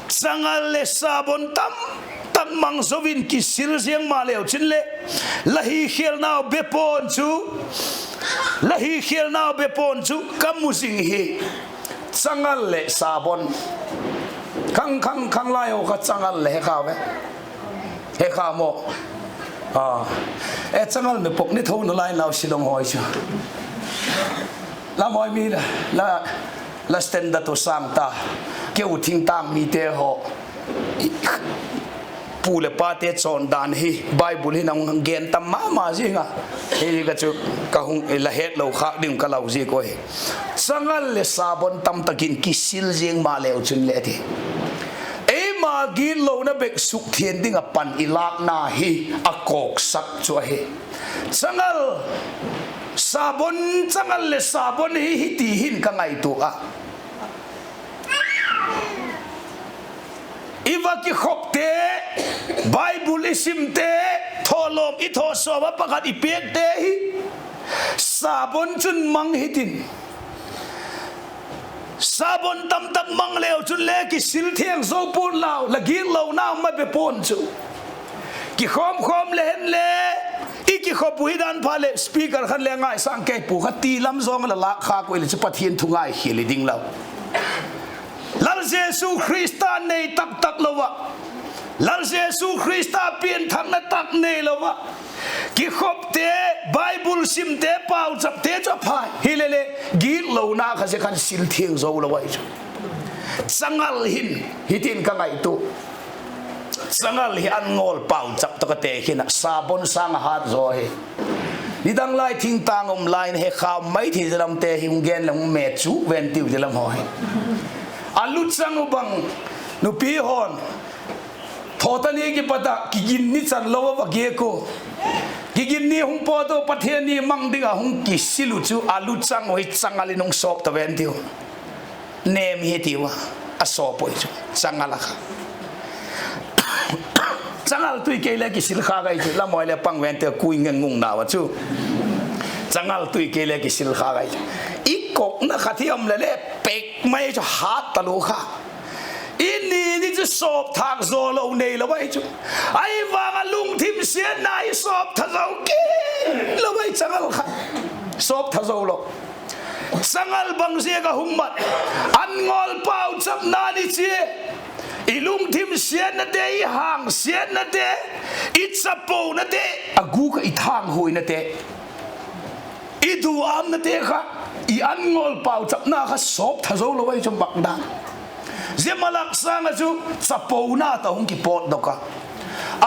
changal leh sabon tam tak mang zo in kisil ziang maleu chin leh, la hi khialnau be pawn chu, la hi khialnau be pawn chu ka mu zing hi. Changal leh sabon. Khang khang khang lai haw kha changal le he kha ve. He kha maw. E, changal me pok ni tho nalai nau Shillong haw chu. La mawi mi la, la standard u sâng ta. Keu thingtâng mite haw, pu leh pate chawndan hi Bible hin a hung gen tam ma ma zing a. Hi ka chu ka hung la hetlo khâk ding ka lau ziak uh hi. Changal leh sabon tam tak in kisil ziang maleu chun le ti, eima gitlona bek sukthiang ding ah pan i lâkna hi a kawksak chu ahi. Changal, sabon, changal leh sabon hi hiti hin ka ngaitua a, i va kikhopte, Bible i simte, thawlawm i thawsawm ah pakhat i piakte hi sabon chun mang hitin, sabon tam tak mang leu chun le kisil thiang zo pua'n lau, la gitlona ma be pua'n chu. Kikhawm khawm le hen le, i kikhop uh hi dan pha leh speaker khan le ngaisâng kei pu kha ti lam zawng a la lâk khâk uh i le chu Pathian thu ngaikhial i ding lo. Lal Jesu Khrista nei tak tak lo ah, Lal Jesu Khrista pianthakna tak neilo ah, kikhopte, Bible simte, pauchapte chu a phai hilele, gitlona kha zia khan sil thiang zo lo ahi chu. Changal hin, hitin ka ngaitua, changal hi an ngawl pauchap tawh ka tekhin a, sabon sâng a hat zaw hi. Nidang lai thingtâng um lai in he kha mai thei zia lamte hi hung gen le hung me chu ven tiu zia lam haw hi. A luchang uh bang, nupi haw'n thawtani kipat ah kigin ni chan lo a va giak ua, kigin ni hung pawt ua Pathian ni mang ding ah hung kisil uh chu a luchang uh hi changal in hung sawp ta ven tiu. Nêm hi tiu a, a sawp uh chu changal a kha. Changal tui kei le kisil khâk ahi chu, la mawi le pang ven tiu, kui ngeng ngung nau a chu. Changal tui kei le kisil khâk ahi chu. I kawkna khat hi um le le pêk mai chu hat talu kha. I ni ni chu sawp thâk zaw lo neilo ahi chu. Ahi vang ah lungthim siatna i sawp tha zo kei lo ahi, changal kha sawp tha zo lo. Changal bang ziak a hung mat? An ngawl pauchapna ni chia, i lungthim siatnate, i hângsiatnate, i chaponate, a gûk ah i thanghuainate, i duâmnate kha, i an ngawl pauchapna kha sawp tha zo lo ahi chu mak dan. Zia malak sâng ah chu chapona tawh hung kipawtdok a,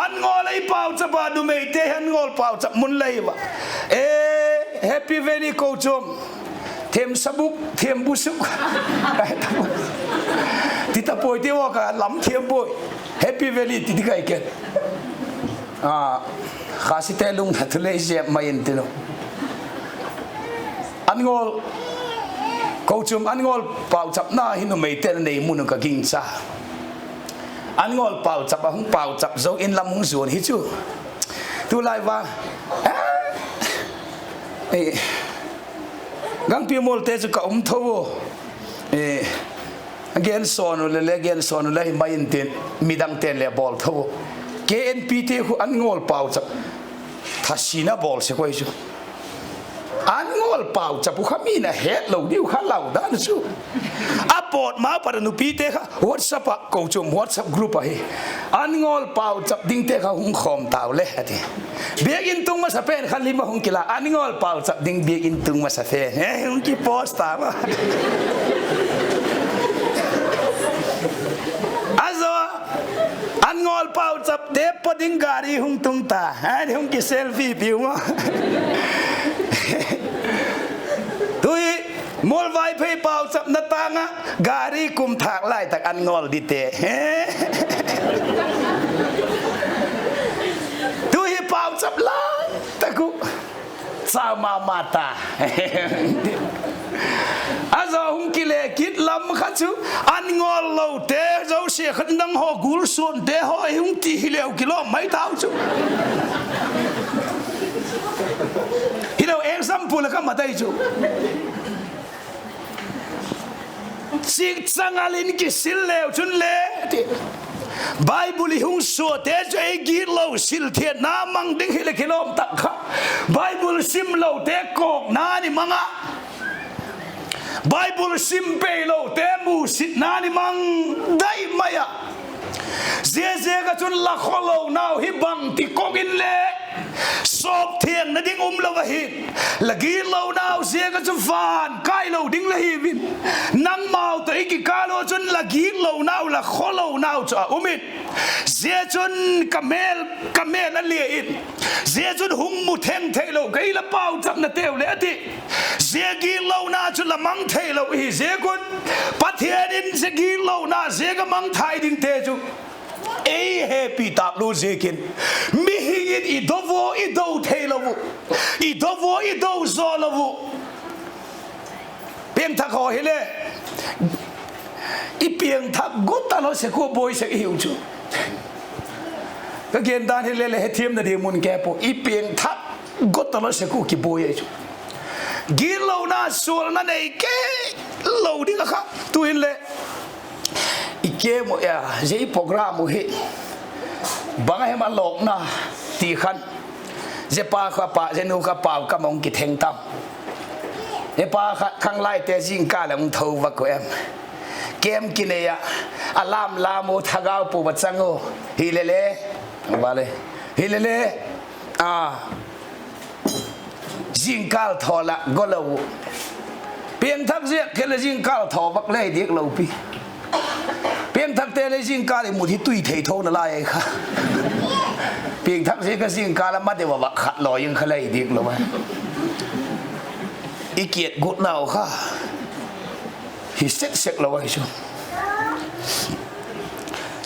an ngawl ei pauchap a, numeite hi an ngawl pauchap mun lei va, e, Happy Valley kochuam, thiam sabuk, thiam busuk, ti ta puai ti ua ka lam thiam puai, Happy Valley ti di kai ken. Khasite lung a thu lei zep mai intin u. An ngawl, kochuam an ngawl pauchapna hi numeite'n a nei mun uh ka gingcha. An ngawl pauchap a hung pauchap zo in lam hung zuan hi chu. Tulai va, gangpi mualte chu ka um tho u. A gen sawn u le le gen sawn u le hi mai intin, midangte'n le bawl tho u. KNPte khu an ngawl pauchap thasina bawl sek ui chu. An ngawl pauchap uh kha mi'n a het lo diu kha lau dan chu. A pawt ma pat a nupite kha WhatsApp ah, kochuam WhatsApp group ahi, an ngawl pauchap dingte kha hung khawm tau le a ti. Biakin tung masa pen kha lim a hung kila, an ngawl pauchap ding biakin tung masa pen hung kipost ta a. A zaw, an ngawl Pauchapte paw ding gari hung tung ta, a hung kiselfie piu ma. Tuhi, Mualvaiphei pauchapna tâng ah gari kum thâk lai tak an ngawl dite. Tuhi pauchap lai tak uh cha ma ma ta. A zaw hung kile kit lam kha chu, an ngawl lote zosia kha nanghaw gulsuante haw hung ti hileu kilawm mai tau chu. Hileu example ka mat ai chu. Chik changal in kisil leu chun le, ti, Bible i hung suate chu ei gitlo silthiatna mang ding hileh kilawm tak kha. Bible simlote kawkna ni mang a, Bible sim peilote musitna ni mang dai mai a. Ziaziak ah chun la khawlonau hi bangti kawng inle sawp thiangna ding um lo ahi. La gitlonau ziak ah chu van kai lo ding la hiu in, nangmau tawh i kikâl ua chun la gitlonau, la khawlonau chu a um in, zia chun ka mêl, ka mêl a lia in, zia chun hung mu theng theilo ka hi la pauchapnateu leh a ti. Zia gitlona chu la mang theilo hi ziak un, Pathian in zia gitlona ziak a mangthai dingte chu ei hepi tâk lu ziakin, mihing in i do ua i do theilo uh, i do ua i do zaw lo uh. Piangthak haw hile, i piangthak gu talo sek ua buai sek i hiu chu. Ka gen dan hile le hethiamna ding mun ke pua, i piangthak gu talo sek ua kibuai ahi chu. Gitlona sualna nei kei lo ding a kha, tu'hin leh i kem uh a, zia i program uh hi bang a hem a lawkna ti khan, zia pa kha pa, zia nu kha pau kam hung kitheng tam. Zia pa kha khanglaite zingkâl a hung tho vak uh em? Kem kinei ah, a lam lam u, thagau pu va chang u. Hilele, vale, hilele, a zingkâl thaw la go lo uh. Piangthak ziak kei le zingkâl thaw vak le diak lo pi. Piangthakte le zingkâl i mut hi tui thei tho nalai ai kha. Piangthak ziak a zingkâl a ma deu a vak khat lawi ing kha le diak lo a. I kiat gutnau kha hi sek sek lo ahi chu.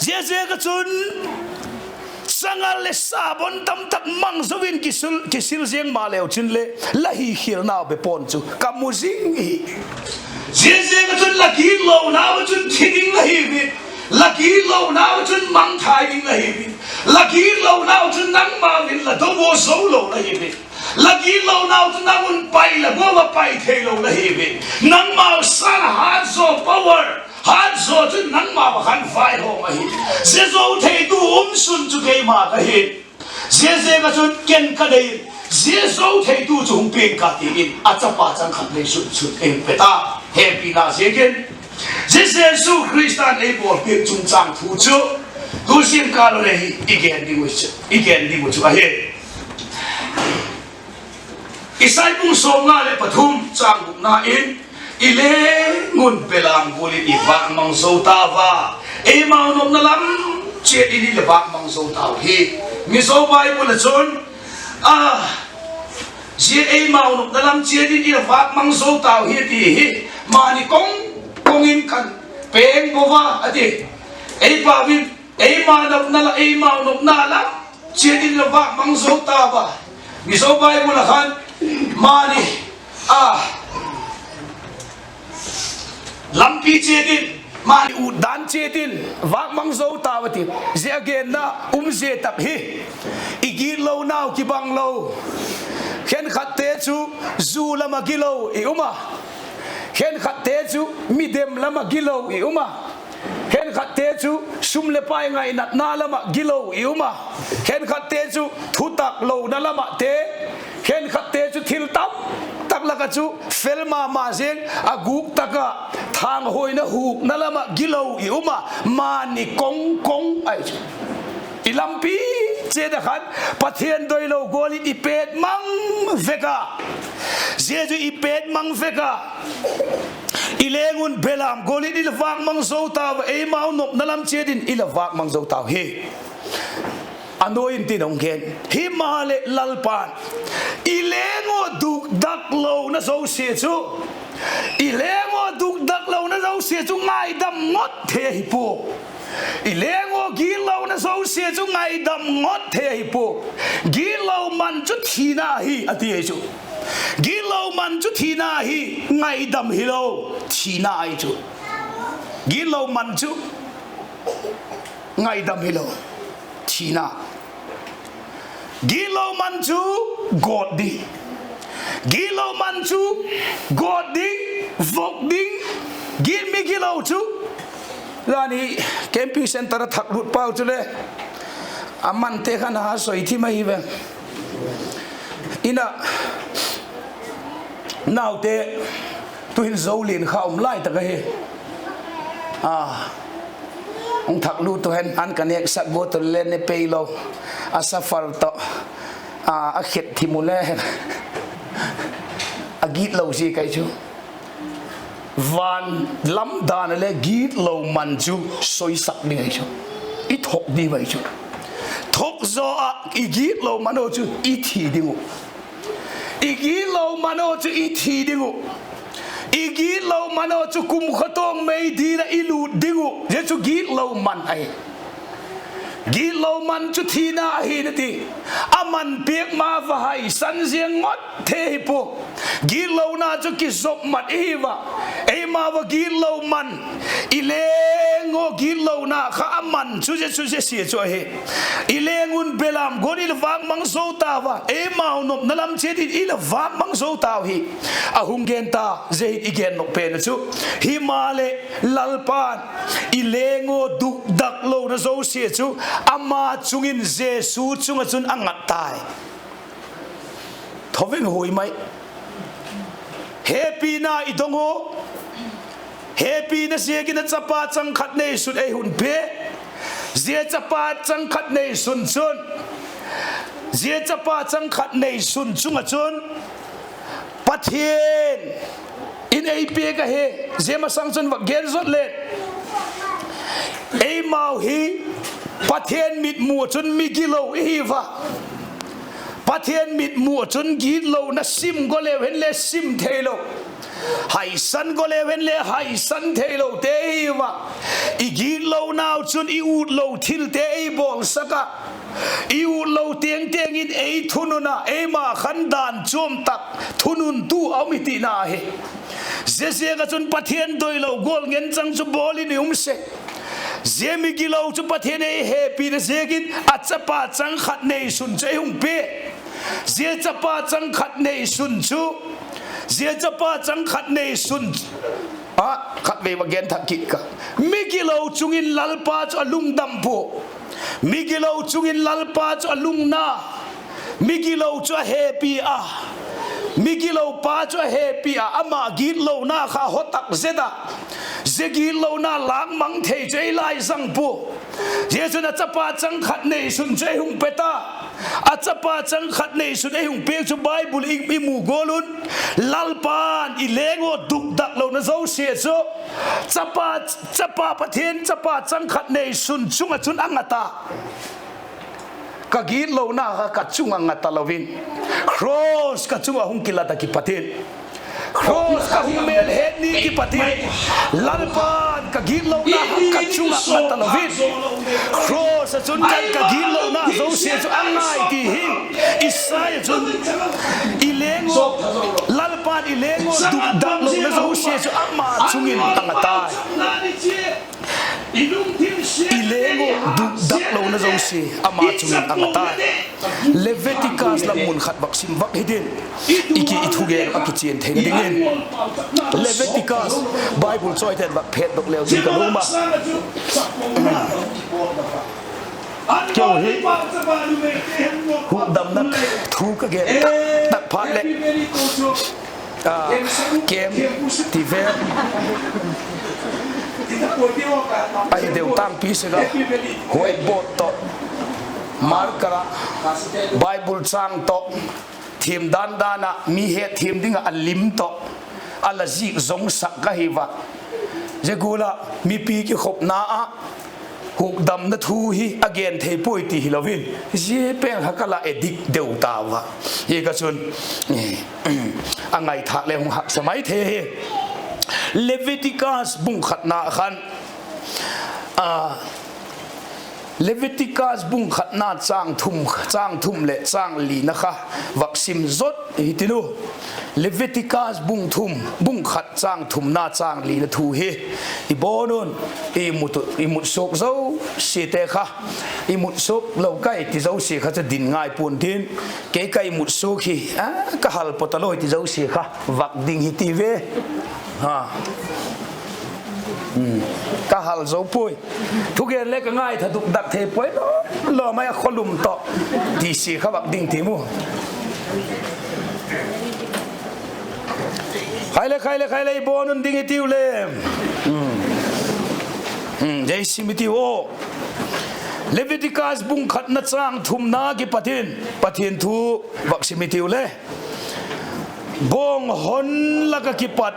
Ziaziak ah chun, sangal leh sabon tamtak mang zo in kisil, kisil ziang maleu chun le, la hikhialnau be pawn chu ka mu zing hi. Ziaziak ah chun la gitlonau ah chun thi ding la hiu in, la gitlonau ah chun mangthai ding la hiu in, la gitlonau ah chun nangmau in la do ua zo lo la hiu in, la gitlonau chu nang un pai la gual a pai theilo la hiu in, nangmau sâng a hat zaw power, hat zaw chun nangmau a khan vaihawm ahi. Zia zo theitu um sun chu keima ka hi. Ziaziak ah chun ken ka dei, zia zo theitu chu hung piang ka ti in a chapa chang khat nei sun chun ei pe ta. Hepina ziakin, zia Jesu Khrista'n ei bawlpiak chungchâng thu chu tu zingkâl u le hi i gen ding uh chu, i gen ding uh chu ahi. Isai bung sawmnga leh pathum châng gukna in, i leng un belam gual in i vâk mang zo tau a, eimau nopna lam chiat in i la vâk mang zo tau hi. Mizo Bible ah chun, a, zia eimau nopna lam chiat in i la vâk mang zo tau hi ti hi, mani kong kong in kan peng bo a, a ti. Ei pau in, eima nopna la, eimau nopna lam chiat in la vâk mang zo tau a. Mizo Bible ah khan, mani, a, lampi chiat in, mani ut dan chiat in vâk mang zo tau a ti. Zia a genna um zia tak hi, i gitlonau kibang lo. Khenkhatte chu zu lam ah gilo i um a, khenkhatte chu midem lam ah gilo i um a, khenkhatte chu sum leh pai ngainatna lam ah gilo i um a, khenkhatte chu thutak lona lam ahte, khenkhatte chu thil tamtak lak ah chu fel ma ma ziang, a gûk tak ah thanghuaina hukna lam ah gilo i um a, mani kong kong ahi chu. I lampi chiat ah khan Pathian doilo gual in i pêt mang vek a, zia chu i pêt mang vek a, i leng un belam gual in i la vâk mang zo tau a, eimau nopna lam chiat in i la vâk mang zo tau hi. A nuai intin a hung gen. Himaleh Lalpa'n, i leng uh dukdak lona zosia chu, i leng uh dukdak lona zosia chu ngaidam ngot thei ahi pua. I leng uh gitlona zosia chu ngaidam ngot thei ahi pua. Gitlo man chu thina ahi a ti ahi chu. Gitlo man chu thina ahi, ngaidam hilo, thina ahi chu. Gitlo man chu ngaidam hilo, thina. Gitlo man chu gawt ding. Gitlo man chu gawt ding, vok ding. Git mi gilo chu. Zani camping centre a thak lut pau chule, a mante khan a soi thim ahi ve. In a naute, tuhin Zolian kha um lai tak ahi. A, hung thak lut tu hen, an ka nêksak gua tu le ne pei lo. A suffer tawh, a, a khet thim u le, a gitlo ziak ahi chu. Van lam dan a le gitlo man chu soisak ding ahi chu. I thok ding ahi chu. Thok zaw ah i gitlo man uh chu i thi ding uh. I gitlo man uh chu i thi ding uh. I gitlo man uh chu kumkhua tawng mei dil ah i lût ding uh. Zia chu gitlo man ahi. Gitlo man chu thina ahi na ti. A man piak ma va haisan ziang ngot thei hi pua. Gitlona chu kizop mat i hi va. Eima va gitlo man, i leng uh gitlona kha a man chu zia chu zia sia chu ahi. I leng un belam gual in i la vâk mang zo ta va. Eimau nopna lam chiat in i la vâk mang zo tau hi. A hung gen ta, zia hin i gen nop pen a chu. Himaleh, Lalpa'n i leng uh dukdak lona zosia chu ama chung in Jesu chung ah chun a ngat tai. Thoving hui mai. Hepina i dong u. Hepina ziakin a chapa chang khat neisun ei hun pia. Zia chapa chang khat neisun chun, zia chapa chang khat neisun chung ah chun Pathian in ei piak ahi. Zia masang chun va gen zot le, eimau hi Pathian mitmu ah chun mi gilo i hi va. Pathian mitmu ah chun gitlona sim go leu hen le sim theilo, haisan go leu hen le haisan theilote i hi va. I gitlonau chun i utlo thilte ei bawlsak ah, i utlo tengteng in ei thunun ah, eima khan dan chuam tak thununtu a um i tina ahi. Ziaziak ah chun Pathian doilo gual ngen chang chu bawl in i um sek. Zia mi gilo chu Pathian ei hepina ziakin a chapa chang khat neisun chu ei hung pia. Zia chapa chang khat neisun chu, zia chapa chang khat neisun, a, khatvei va gen thak kit ka. Mi gilo chung in Lalpa chu a lungdam pua. Mi gilo chung in Lalpa chu a lungna. Mi gilo chu a hepi a. Mi gilo pa chu a hepi a, ama gitlona kha ho tak zet a. Zia gitlona lâk mang thei chu ei lai zang pua. Zia chun a chapa chang khat neisun chu ei hung pe ta. A chapa chang khat neisun ei hung piak chu Bible i, i mu gual un, Lalpa'n i leng uh dukdak lona zosia chu chapa, chapa Pathian chapa chang khat neisun chung ah chun a ngat a. Ka gitlona kha ka chung ah ngat talo in, cross ka chung ah hung kilat a kipat in, cross ka hung mêl het ni kipat in, Lalpa'n ka gitlona kha ka chung ah ngat talo in, cross ah chun ka, ka gitlona zosia chu a ngai ti hi. Isai ah chun, i leng uh, Lalpa'n i leng uh dukdak lona zosia chu ama chung in a ngat tai. I leng uh dukdak lona zosia ama chung in a ngat tai. Leviticus lam mun khat vak sim vak hitin, i ki, i thugen a kichian theina dingin. Leviticus, Bible chawite'n vak phetdok leu chun ka lum a. Keu hi hukdamna thu ka gen tak tak phat leh, a, kem ti vel, ahi deu tangpi sek a, whiteboard tawh, marker ah, Bible châng tawh, thiam dan dan ah mi hetthiam ding ah a lim tawh a la zik zongsak ka hi va. Zia gual ah mipi kikhopna ah hukdamna thu hi a gen thei puai ti hilo in, zia pen kha ka la edik deu tau a. Hi kha chun, a ngaithâk le hung haksa mai thei hi. Leviticus bung khatna khan, a, Leviticus bung khatna châng thum, châng thum leh châng lina kha vak sim zot hi tin u. Leviticus bung thum, bung khat châng thumna châng lina thu hi i bawn un, i mut, i mut suak zosiate kha, i mut suak lo kai ti zosia kha chu din ngai pua'n tin, kei ka i mut suak hi, a, ka hal pawt a lo ti zosia kha vak ding hi ti ve. Ha. Ka hal zo puai. Thugen le ka ngaitha dukdak thei puai lo, lo mai a khawlum tawh. Ti sia kha vak ding ti mu. Khai le, khai le, khai le, i bawn un ding i tiu le. Zia sim i tiu aw. Leviticus bung khatna châng thumna kipat in Pathian thu vak sim i tiu le. Bawng hon lak ah kipat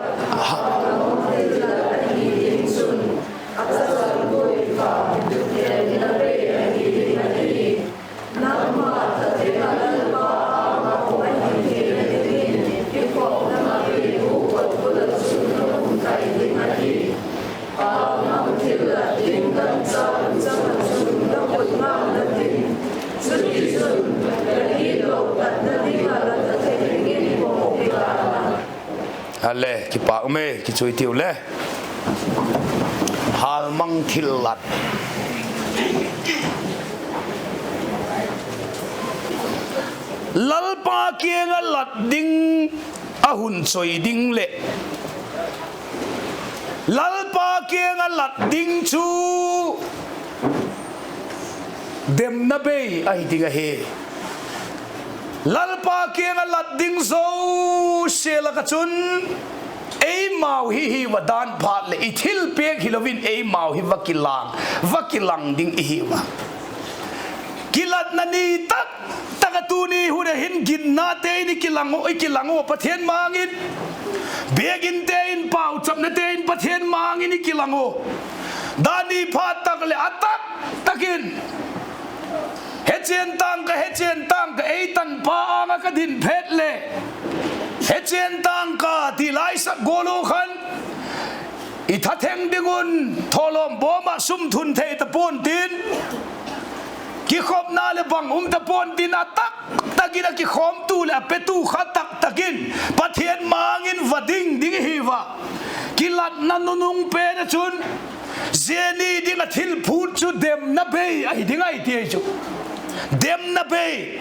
A le, kipâk um e, kichu i tiu le. Hâlmang thillat. Lalpa kiang ah lat ding a hun choi ding leh, Lalpa kiang ah lat ding chu demna bei ahi ding ahi. Lalpa kiang ah lat ding zosia lak ah chun eimau hi hi va dan phat leh i thilpiak hilo in eimau hi va kilang, va kilang ding i hiu a. Kilatna ni tak tak ah tuni hun ah hin ginnate in i kilang u, i kilang u Pathian ma-âng in. Biakinte in, pauchapnate in Pathian ma-âng in i kilang u. Dan ni phat tak leh a tak tak in, hechian tâng ka, hechian tâng ka, ei tanpa âng ah ka din phet leh, hechian tâng ka ti laisak gual u khan, i tha theng ding un thawlawm bawm ah sum thun thei ta pua'n tin, kikhopna leh bang um ta pua'n tin, a tak tak in a kikhawmtu leh a petu kha tak tak in Pathian ma-âng in va ding ding i hiu a. Kilatna nunung pen ah chun zia ni ding ah thil phût chu demna bei ahi ding ahi ti ahi chu. Demna bei.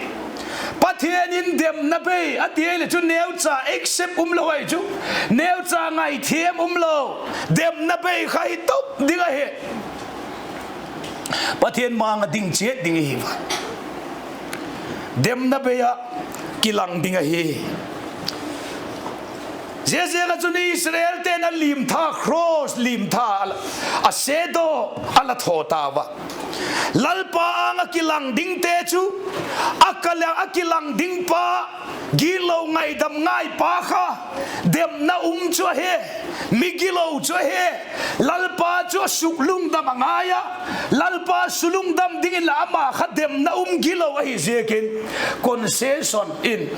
Pathian in demna bei a ti ahileh chu neucha accept umlo ahi chu. Neucha ngaithiam umlo. Demna bei kha hi top ding ahi. Pathian ma-âng ah ding chiat ding i hiu a. Demna bei ah kilang ding ahi. Ziaziak ah chun Israelte'n a limtha, cross limtha, a shadow a la thaw tau a. Lalpa âng ah kilang dingte chu, a ka la, a kilang ding pa, gitlo ngaidam ngai pa kha, demna um chu ahi, mi gilo chu ahi. Lalpa chu a suk lungdam a ngai a, Lalpa su lungdam dingin la ama kha demna um gilo ahi ziakin, concession in,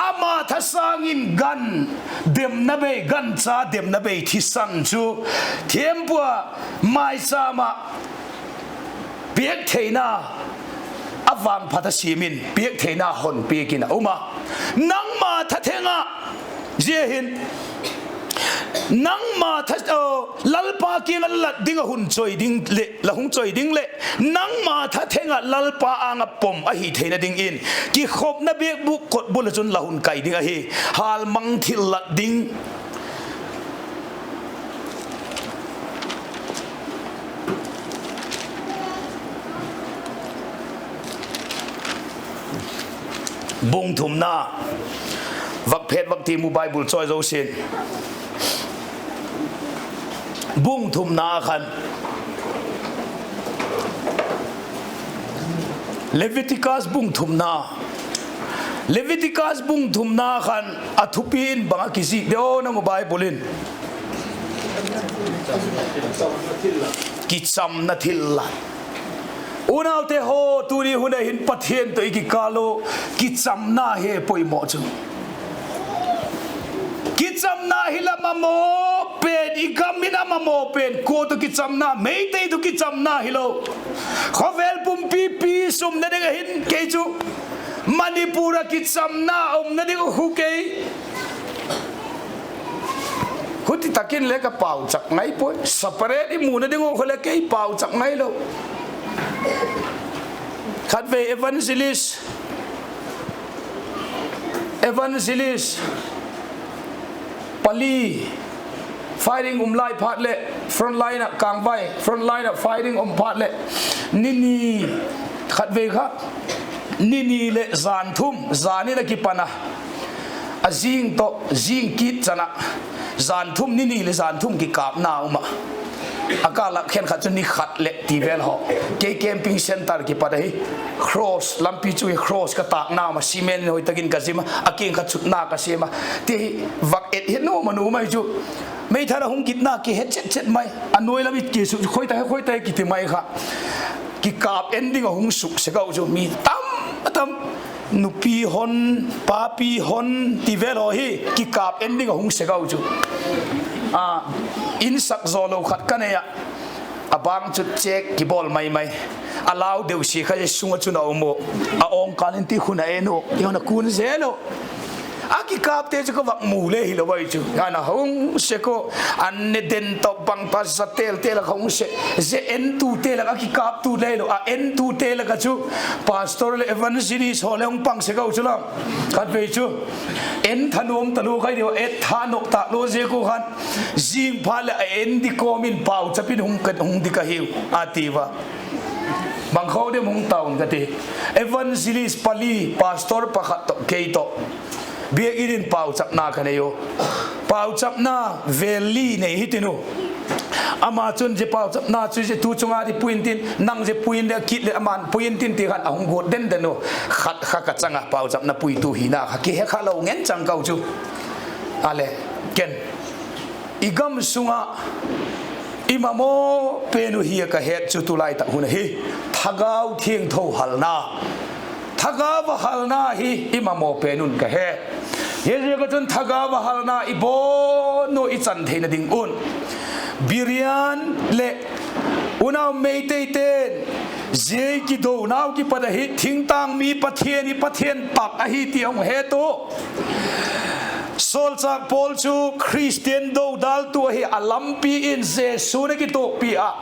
ama thasâng in gan demna bei, gancha demna bei thisan chu thiampua maichâm ah piak theina, a vangphat a siam in piak theina hon piak in a um a. Nangma thatheng ah, zia hin, nangma tha, Lalpa kiang ah la lat ding a hun choi ding leh, la hung choi ding leh, nangma thatheng ah Lalpa âng ah pom ahi theina dingin kikhopna biakbûk kotbul ah chun la hun kai ding ahi. Hâlmang thillat ding. Bung thumna, vak phet vak ti mu Bible chawi zosia'n. Bung thumna khan, Leviticus bung thumna, Leviticus bung thumna khan a thupi in bang a kizik de aw nang u Bible in? Kichamna thillat. Unaute haw, tuni hun a hin Pathian tawh i kikâl u kichamna hi poimaw chu. Kichamna hi la mamaw pen, i gam in a mamaw pen, kua tawh kichamna, Meitei tawh kichamna hilo. Khawvel pumpi peace umna ding a hin kei chu Manipur ah kichamna umna ding uh khu kei Huti tak in le ka pauchap ngai puai. Separate i muna ding uh khu le kei pauchap ngailo. Khatvei evangelist, evangelist pali firing um lai phat leh, front line ah Kangvai front line ah firing um phat leh, ni ni, khatvei kha ni ni leh jan thum, jan in a kipan a, a zing tawh zing kit chan ah, jan thum, ni ni leh jan thum kikâpna um ah, a kâl ah khenkhat chu ni khat leh ti vel haw, kei camping centre kipat ahi, cross lampi chu hi cross ka tâkna um a, cement in hoi tak in ka zim a, a kiang kha chutna ka siam a, ti hi vak et hi nuam a nuam ahi chu. Meithal a hung kitna kihe chet chet mai, a nuai lam i kisu khoi ta, khoi ta kiti mai kha, kikâp en ding a hung suk sek au chu, mi tam a tam, nupi hon, papi hon ti vel haw hi kikâp en ding a hung sek au chu. A, in sak zaw lo khat ka nei ah, a bang chu check kibawl mai mai, a lau deusia kha sung ah chun a um u, a awngkâl in ti khun a en u, i hon a kun zel u. A kikâpte chu ka vak mu le hilo ahi chu, ana hung sek u, an ne den tawh bang pa za tel tel a ka hung sek, zia entute lak ah kikâptu le hilo, a entute lak ah chu pastor leh evangelist haw le hung pang sek au chu lam. Khatvei chu, en thanuam talua khai diu, et thanuam talua ziak u khan, zing phat leh a en di kawm in pauchap in hung dik ahiu a ti ua. Bang khaw dem hung ta un ka ti. Evangelist pali, pastor pakhat tawh kei tawh Biak In in pauchapna ka nei u. Pauchapna vêl li nei hitin u. Ama chun zia pauchapna chu zia tu chung a di pui intin, nang zia pui in le kit leh ama'n pui intin ti khan a hung guat den den u. Khat kha ka chang a pauchapna puitu hina kha kihe kha lo ngen chang kau chu. A le, ken, i gam sung ah i mamaw pen uh hi a ka het chu tulai tak hun ahi, Thagau Thiangtho halna. Thagau a halna hi i mamaw pen un ka he. Hiziak a chun Thagau a halna i bawn u i chan theina ding un, Biren leh unau Meiteite'n zia kidonau kipat ahi, thingtâng mi Pathian hi Pathian tak ahi ti a hung het u. Sawlchâk Paul chu Khristian dodaltu ahi a, lampi in Jesu'n a kituakpi ah,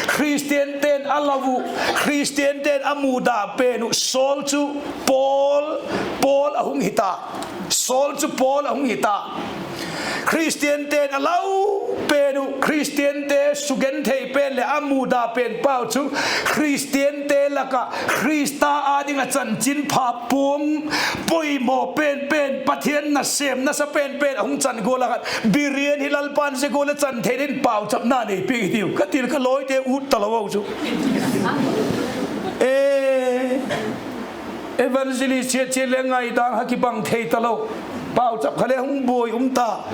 Khristiante'n a lau uh, Khristiante'n a muda pen uh, Saul chu Paul, Paul a hung hita. Saul chu Paul a hung hita. Khristiante'n a lau pen uh, Khristiante sugenthei pen leh a muda pen pau chu, Khristiante lak ah Khrista â ding ah chanchinpha puang poimaw pen pen, Pathian nasêm nasa pen pen a hung chan gual a khan, Biren hi Lalpa'n zia gual a chan thei dingin pauchapna nei piak hitiu ka ti leh ka lawite ut talo u chu. E, evangelist chiat chiat le ngaidan kha kibang thei talo. Pauchap kha le hung buai um ta.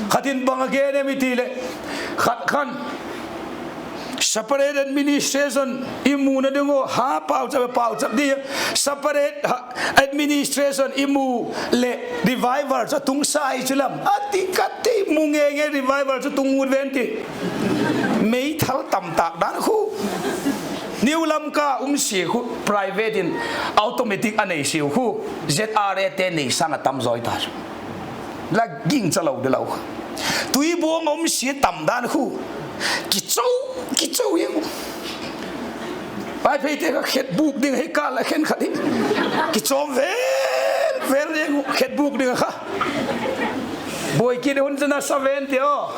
Khat in bang a gen em i ti leh, khat khan separate administration i muna ding uh, ha pauchap, pauchap di, separate administration i mu leh revival chu a tung sa hi chu lam a ti ka ti, mu nge nge revival chu tung ut ven ti. Meithal tam tâk dan khu. New Lamka um sia khu private in automatic a nei siau khu, Z R A te nei sâng a tam zaw ta chu. La gingcha lo de lo kha. Tuibuang a um sia tam dan khu. Kicho, kicho ing. Vaipheite kha khetbûk ding hi kâl a khenkhat hi kichawm vel vel ding uh, khetbûk ding a kha. Buai kit hun chu nasa ven ti aw.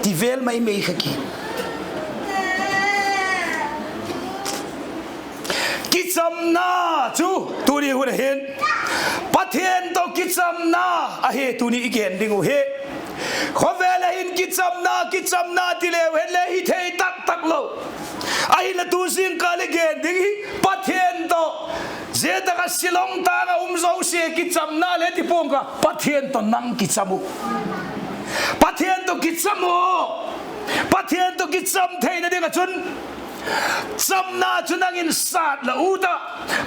Ti vel mai mai kha ki. Kichamna chu tuni hun a hin Pathian tawh kichamna ahi tuni i gen ding uh hi. Khawvel a hin kichamna, kichamna ti leu hen le hi thei tak tak lo. Ahinla tu zingkal i gen ding hi Pathian tawh, zia tak ah Shillong tâng ah um zosia kichamna le ti pua'ng ka, Pathian tawh nang kicham u. Pathian tawh kicham u. Pathian tawh kicham theina ding ah chun, chamna chu nang in sat la ut a,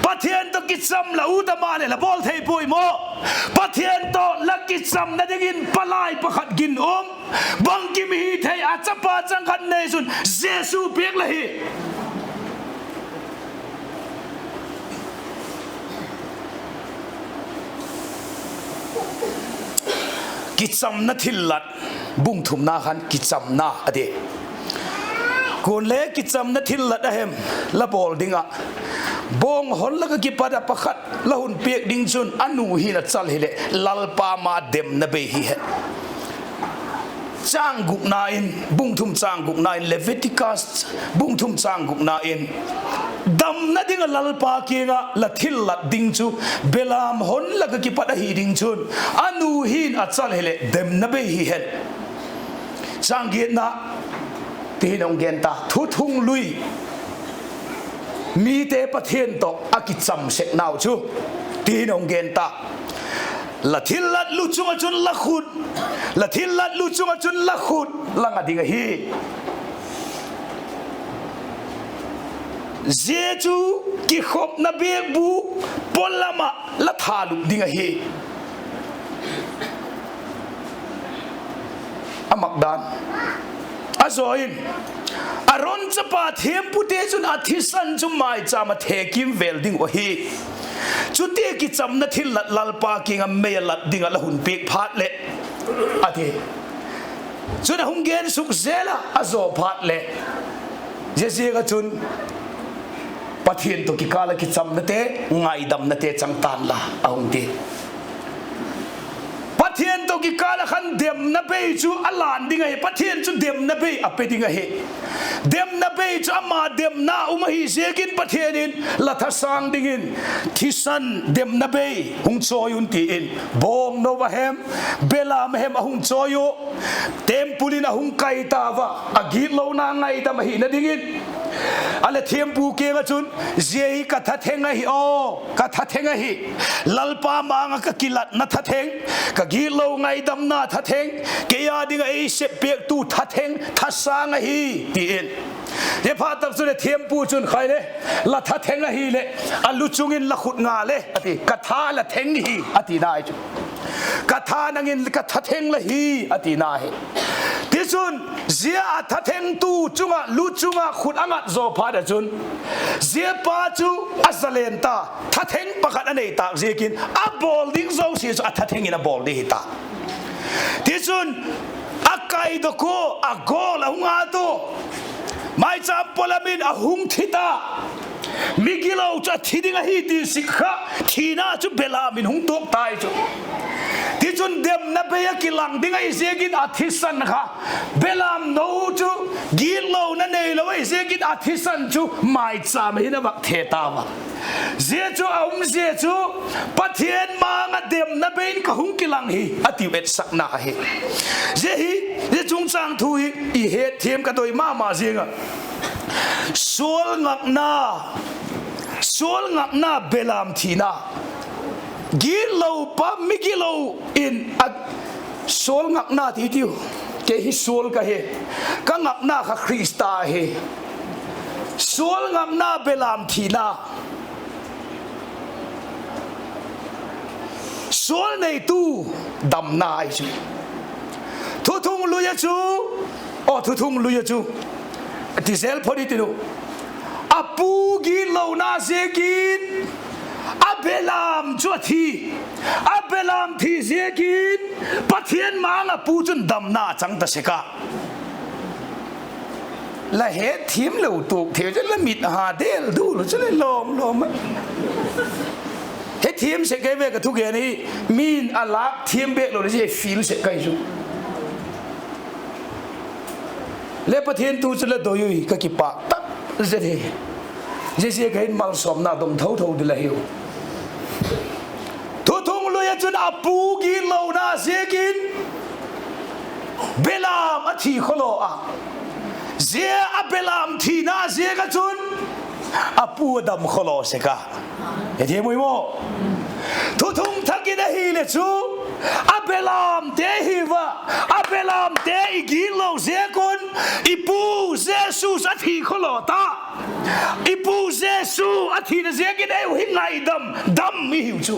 Pathian tawh kicham la ut a, maleh la bawl thei puai maw? Pathian tawh la kichamna dingin palai pakhat ginum, bangkim hi thei a chapa chang khat nei chun Jesu piak la hi. Kichamna thillat, bung thumna khan kichamna a ti. Kuale kichamna thillat a hem la bawl ding ah, bawng hon lak ah kipat ah pakhat la hun piak ding chun a nu hin a chal hileh Lalpa ma demna bei hi hen. Châng gukna in, bung thum châng gukna in, Leviticus bung thum châng gukna in, damna ding ah Lalpa kiang ah la thillat ding chu belam hon lak ah kipat ahi ding chun a nu hin a chal hileh demna bei hi hen. Châng giatna, ti hin a hung gen ta, thuthung lui, mite Pathian tawh a kicham sek nau chu, ti hin a hung gen ta. La thillat lu chung ah chun la khut, la thillat lu chung ah chun la khut la nga ding ahi. Zia chu kikhopna biakbu pawlam ah la thalup ding ahi. A mak dan, a zaw in, Aron chapa thiampute chun a thisan chu maichâm ah the kîmvêl ding uh ahi. Chutia kichamna thillat Lalpa kiang ah mei a lat ding ah la hun piak phat leh, a ti. Chun a hung gen suk zel a, a zaw phat leh, zia ziak ah chun Pathian tawh kikâl ah kichamnate, ngaidamnate chang ta'n la, a hung ti. Pathian tawh kikâl ah khan demna bei chu a lan ding ahi. Pathian chu demna bei a pe ding ahi. Demna bei chu ama demna um ahi ziakin Pathian in la thasâng dingin thisan demna bei hung chawi un ti in, bawngno a hem, belam a hem a hung chawi u. Temple in a hung kai ta ua, a gitlona ngaidam ahina dingin. A leh thiampu kiang ah chun, zia hi ka thatheng ahi aw, ka thatheng ahi. Lalpa ma-âng ah ka kilatna thatheng, ka gitlo ngaidamna thatheng, kei â ding ah ei sep piaktu thatheng, thasâng ahi, ti in. Zia phat tak chun a thiampu chun khai le, la thatheng ahileh, a lu chung in la khut nga le, a ti, ka tha la theng hi, a tina ahi chu. Ka tha nang in ka thatheng la hi, a tina hi. Tichun, zia a thathengtu chung ah, lu chung ah khut a ngat zaw phat ah chun, zia pa chu a zalen ta, thatheng pakhat a nei tâk ziakin, a bawl ding zosia chu a thatheng in a bawl ding hi ta. Tichun, a kaidok ua, a gawl a hung at ua, maichâm pawlam in a hung thi ta. Migilo chu a thi ding ahi ti sik kha, thina chu belam in hung tuak tai chu. Tichun demna bei a kilang ding ahi ziakin a thisan kha, belamno chu, gitlona neilo ahi ziakin a thisan chu maichâm ah hin a vak the tau a. Zia chu a um zia chu, Pathian ma-âng ah demna bei in ka hung kilang hi, a tiu etsakna ahi. Zia hi, zia chungchâng thu hi i hetthiam ka doi ma ma ziang a. Sual ngakna, sual ngakna belam thina. Gitlo pa, migilo in a sual ngakna ti tiu. Kei hi sual ka hi. Ka ngakna kha Khrista hi. Sual ngakna belam thina. Sual neitu damna ahi chu. Thuthung lui ah chu, aw, thuthung lui ah chu, ti zel phot i tin u. A pu gitlona ziakin a belam chu a thi. A belam thi ziakin Pathian ma-âng a pu chun damna a chang ta sek a. La hetthiam lo tuak thei chu la mit ha del dul chu le lawm lawm a. Hetthiam sek kei ve ka thugen hi, min a lâk thiam bêk lo le zia feel sek kai chu. Le Pathian thu chu la doi ui ka kipâk tak zet hi. Zia ziak a hin malsawmna dong tho tho ding la hiu. Thuthung lui ah chun a pu gitlona ziakin belam a thi khawlaw a. Zia a belam thina ziak ah chun a pu a dam khawlaw sek a. Hethiam ui maw? Thuthung thak in ahile chu, a belamte hi va, a belamte i gitlo ziak un, I Pu Jesu a thi khawlaw ta. I Pu Jesu a thina ziakin ei uh hi ngaidam dam i hiu chu.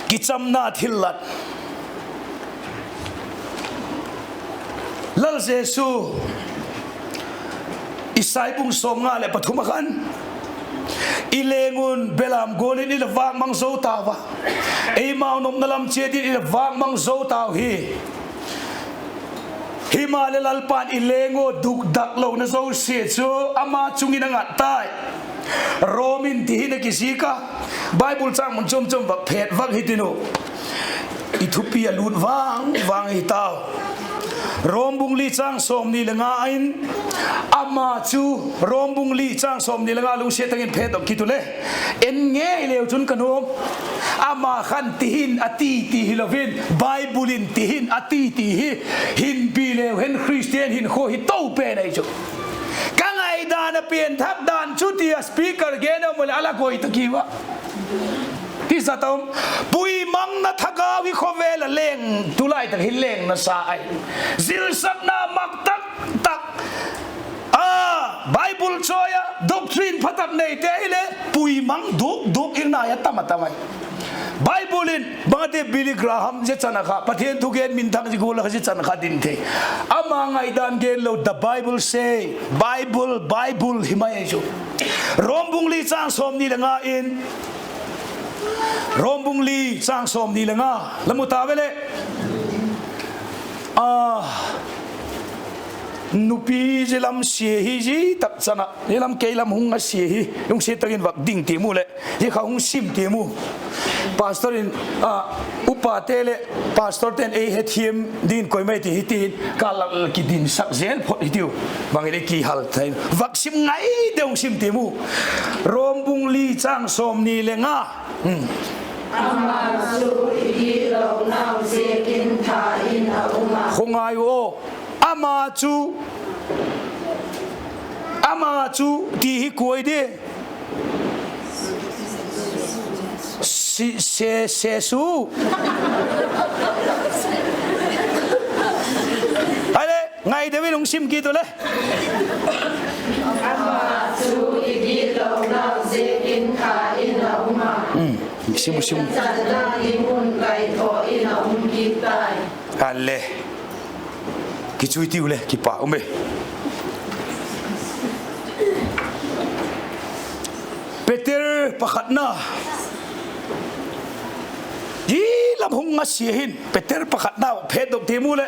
Kichamna thillat. Lal Jesu, Isai bung sawmnga leh pathum ah khan, i leng un belam gual in i la vâk mang zo tau a, eimau nopna lam chiat in i la vâk mang zo tau hi. Himaleh Lalpa'n i leng ua dukdak lona zosia chu ama chung in a ngat tai. Rom in ti hin a kizik a, Bible chang mun chuam chuam vak phet vak hitin u, i thupi a lût vang vang hi tau. Rom bung li chang sawmni le nga in, ama chu, Rom bung li chang sawmni le nga lungsiat tak in phet dok kit u le, en ngei leu chun ka nuam. Ama khan ti hin a ti ti hilo in, Bible in ti hin a ti ti hi, hinpi leu hen Christian hinkhua hi to pen ahi chu. Ka ngaidan a pianthak dan chu ti a speaker gen a um leh a la koi ta ki ua. Ti za ta um, puimangna thagau hi khawvel a leng, tulai tak hi leng nasa ahi. Zilsakna mak tak tak, a, Bible chawi a doctrine pha tak neite hileh puimang duk duk in nai a tam a tam ahi. Bible in bang a ti, Billy Graham zia chan a kha, Pathian thugen minthang zia gual a kha zia chan a kha din thei. Ama ngaidan gen lo, the Bible say, Bible, Bible hi mai ahi chu. Rom bung li chang sawmni le nga in, Rom bung li chang sawmni le nga, la mu ta ve leh, a, nupi zia lam sia hi, zia tak chan a, zia lam kei lam hung a sia hi, lungsiat tak in vak ding ti mu leh, zia kha hung sim ti mu. Pastor in, a, upate leh pastorte'n ei hethiam dingin koi mai ti hi ti in, ka la kidinsak zel phot hitiu. Bang i le kihal thei, vak sim ngai deu hung sim ti mu. Rom bung li chang sawmni le nga. Ama chu i gitlonau ziakin tha in a um a. Khawngai u aw. Ama chu, ama chu ti hi kua i di? Si-, se-, Jesu. Ai le, ngai deu in hung sim kit u le. Ama chu i gitlonau ziakin tha in a um a. Sim u, sim u. Channa ding un kaitho in a um kit tai. A le. Kichu i tiu le, kipak um e. Peter pakhatna. Zia lam hung a sia hin, Peter pakhatna phetdok ti mu leh,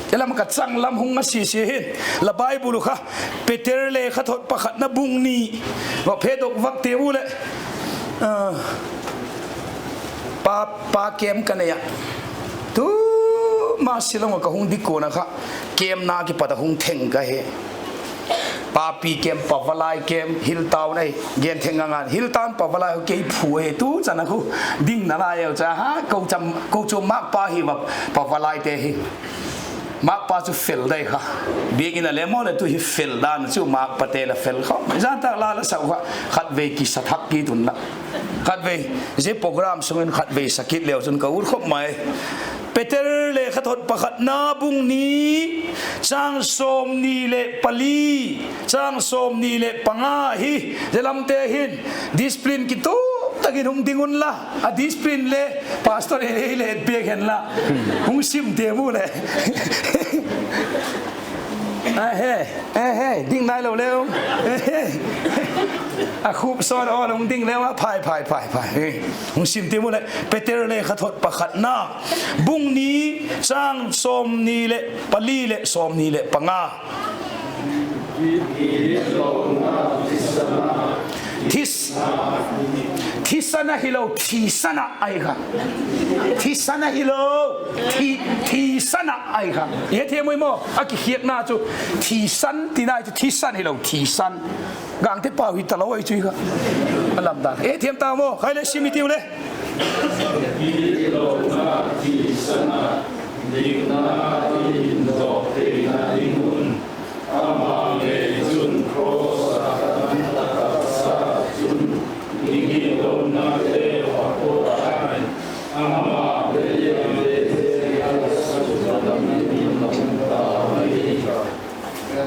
zia lam ka chang lam hung a sia sia hin, la Bible uh kha, Peter lekhathot pakhatna bung ni, va phetdok vak ti mu leh, a, pa, pa camp ka nei a. Tu ma Shillong ah ka hung dik kuan a kha, camp na kipat a hung theng ka hi. Papi camp, Pavalai camp, Hilltown ahi, gen theng ngang ngan. Hilltown, Pavalai khu kei phu ahi, tu chan a khu dingna lai eu cha ha, kochuam, kochuam makpa hi va, Pavalaite hi. Makpa chu fel dai kha. Biakin a le maw le tu hi fel dan chu makpate la fel kha. Zan tak la la sau kha, khatvei kisa thak kit un la. Khatvei, zia program sung in khatvei sa kit leu chun ka ut khop mai. Peter lekhathot pakhatna bung ni, chang sawmni leh pali, chang sawmni leh panga hi, zia lamte hin, discipline kituak tak in hung ding unla, a discipline le, pastor in ei le et piak hen la, hung sim ti mu le. Ahe, ahe, ding nailo leu. A khup sawn a hung ding leu a, phai, phai, phai, phai. Hung sim ti mu le, Peter lekhathot pakhatna, bung ni, chang sawmni leh pali leh sawmni leh panga. This-, thisan a hilo, thisan a ahi kha. Thisan a hilo, thi-, thisan a ahi kha. I hethiam ui maw, a kikhiakna chu, thisan tina chu thisan hilo, thisan. Gangte pau hi talo ahi chu hi kha. A lamdang. I hethiam ta maw, khai le sim i tiu le. Khai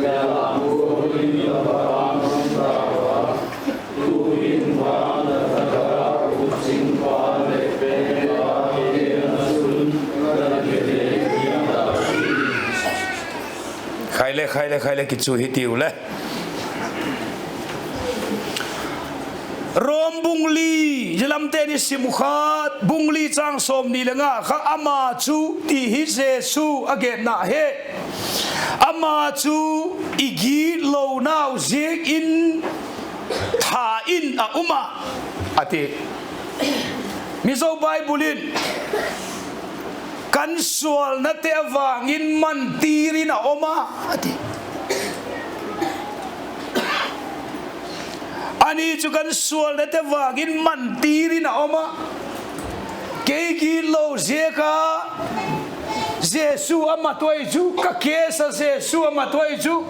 le, khai le, khai le, kichu hi tiu le. Rom bung li, zia lamte ni sim u kha, bung li chang sawmni le nga kha, ama chu ti hi Jesu a genna hi. Ama chu i gitlonau ziakin tha in a um a, a ti. Mizo Bible in, kan sualnate vang in mantir in a um a, a ti. Ani chu kan sualnate vang in mantir in a um a. Kei gitlo ziak a Jesu a mat uai chu, ka case a Jesu a mat uai chu.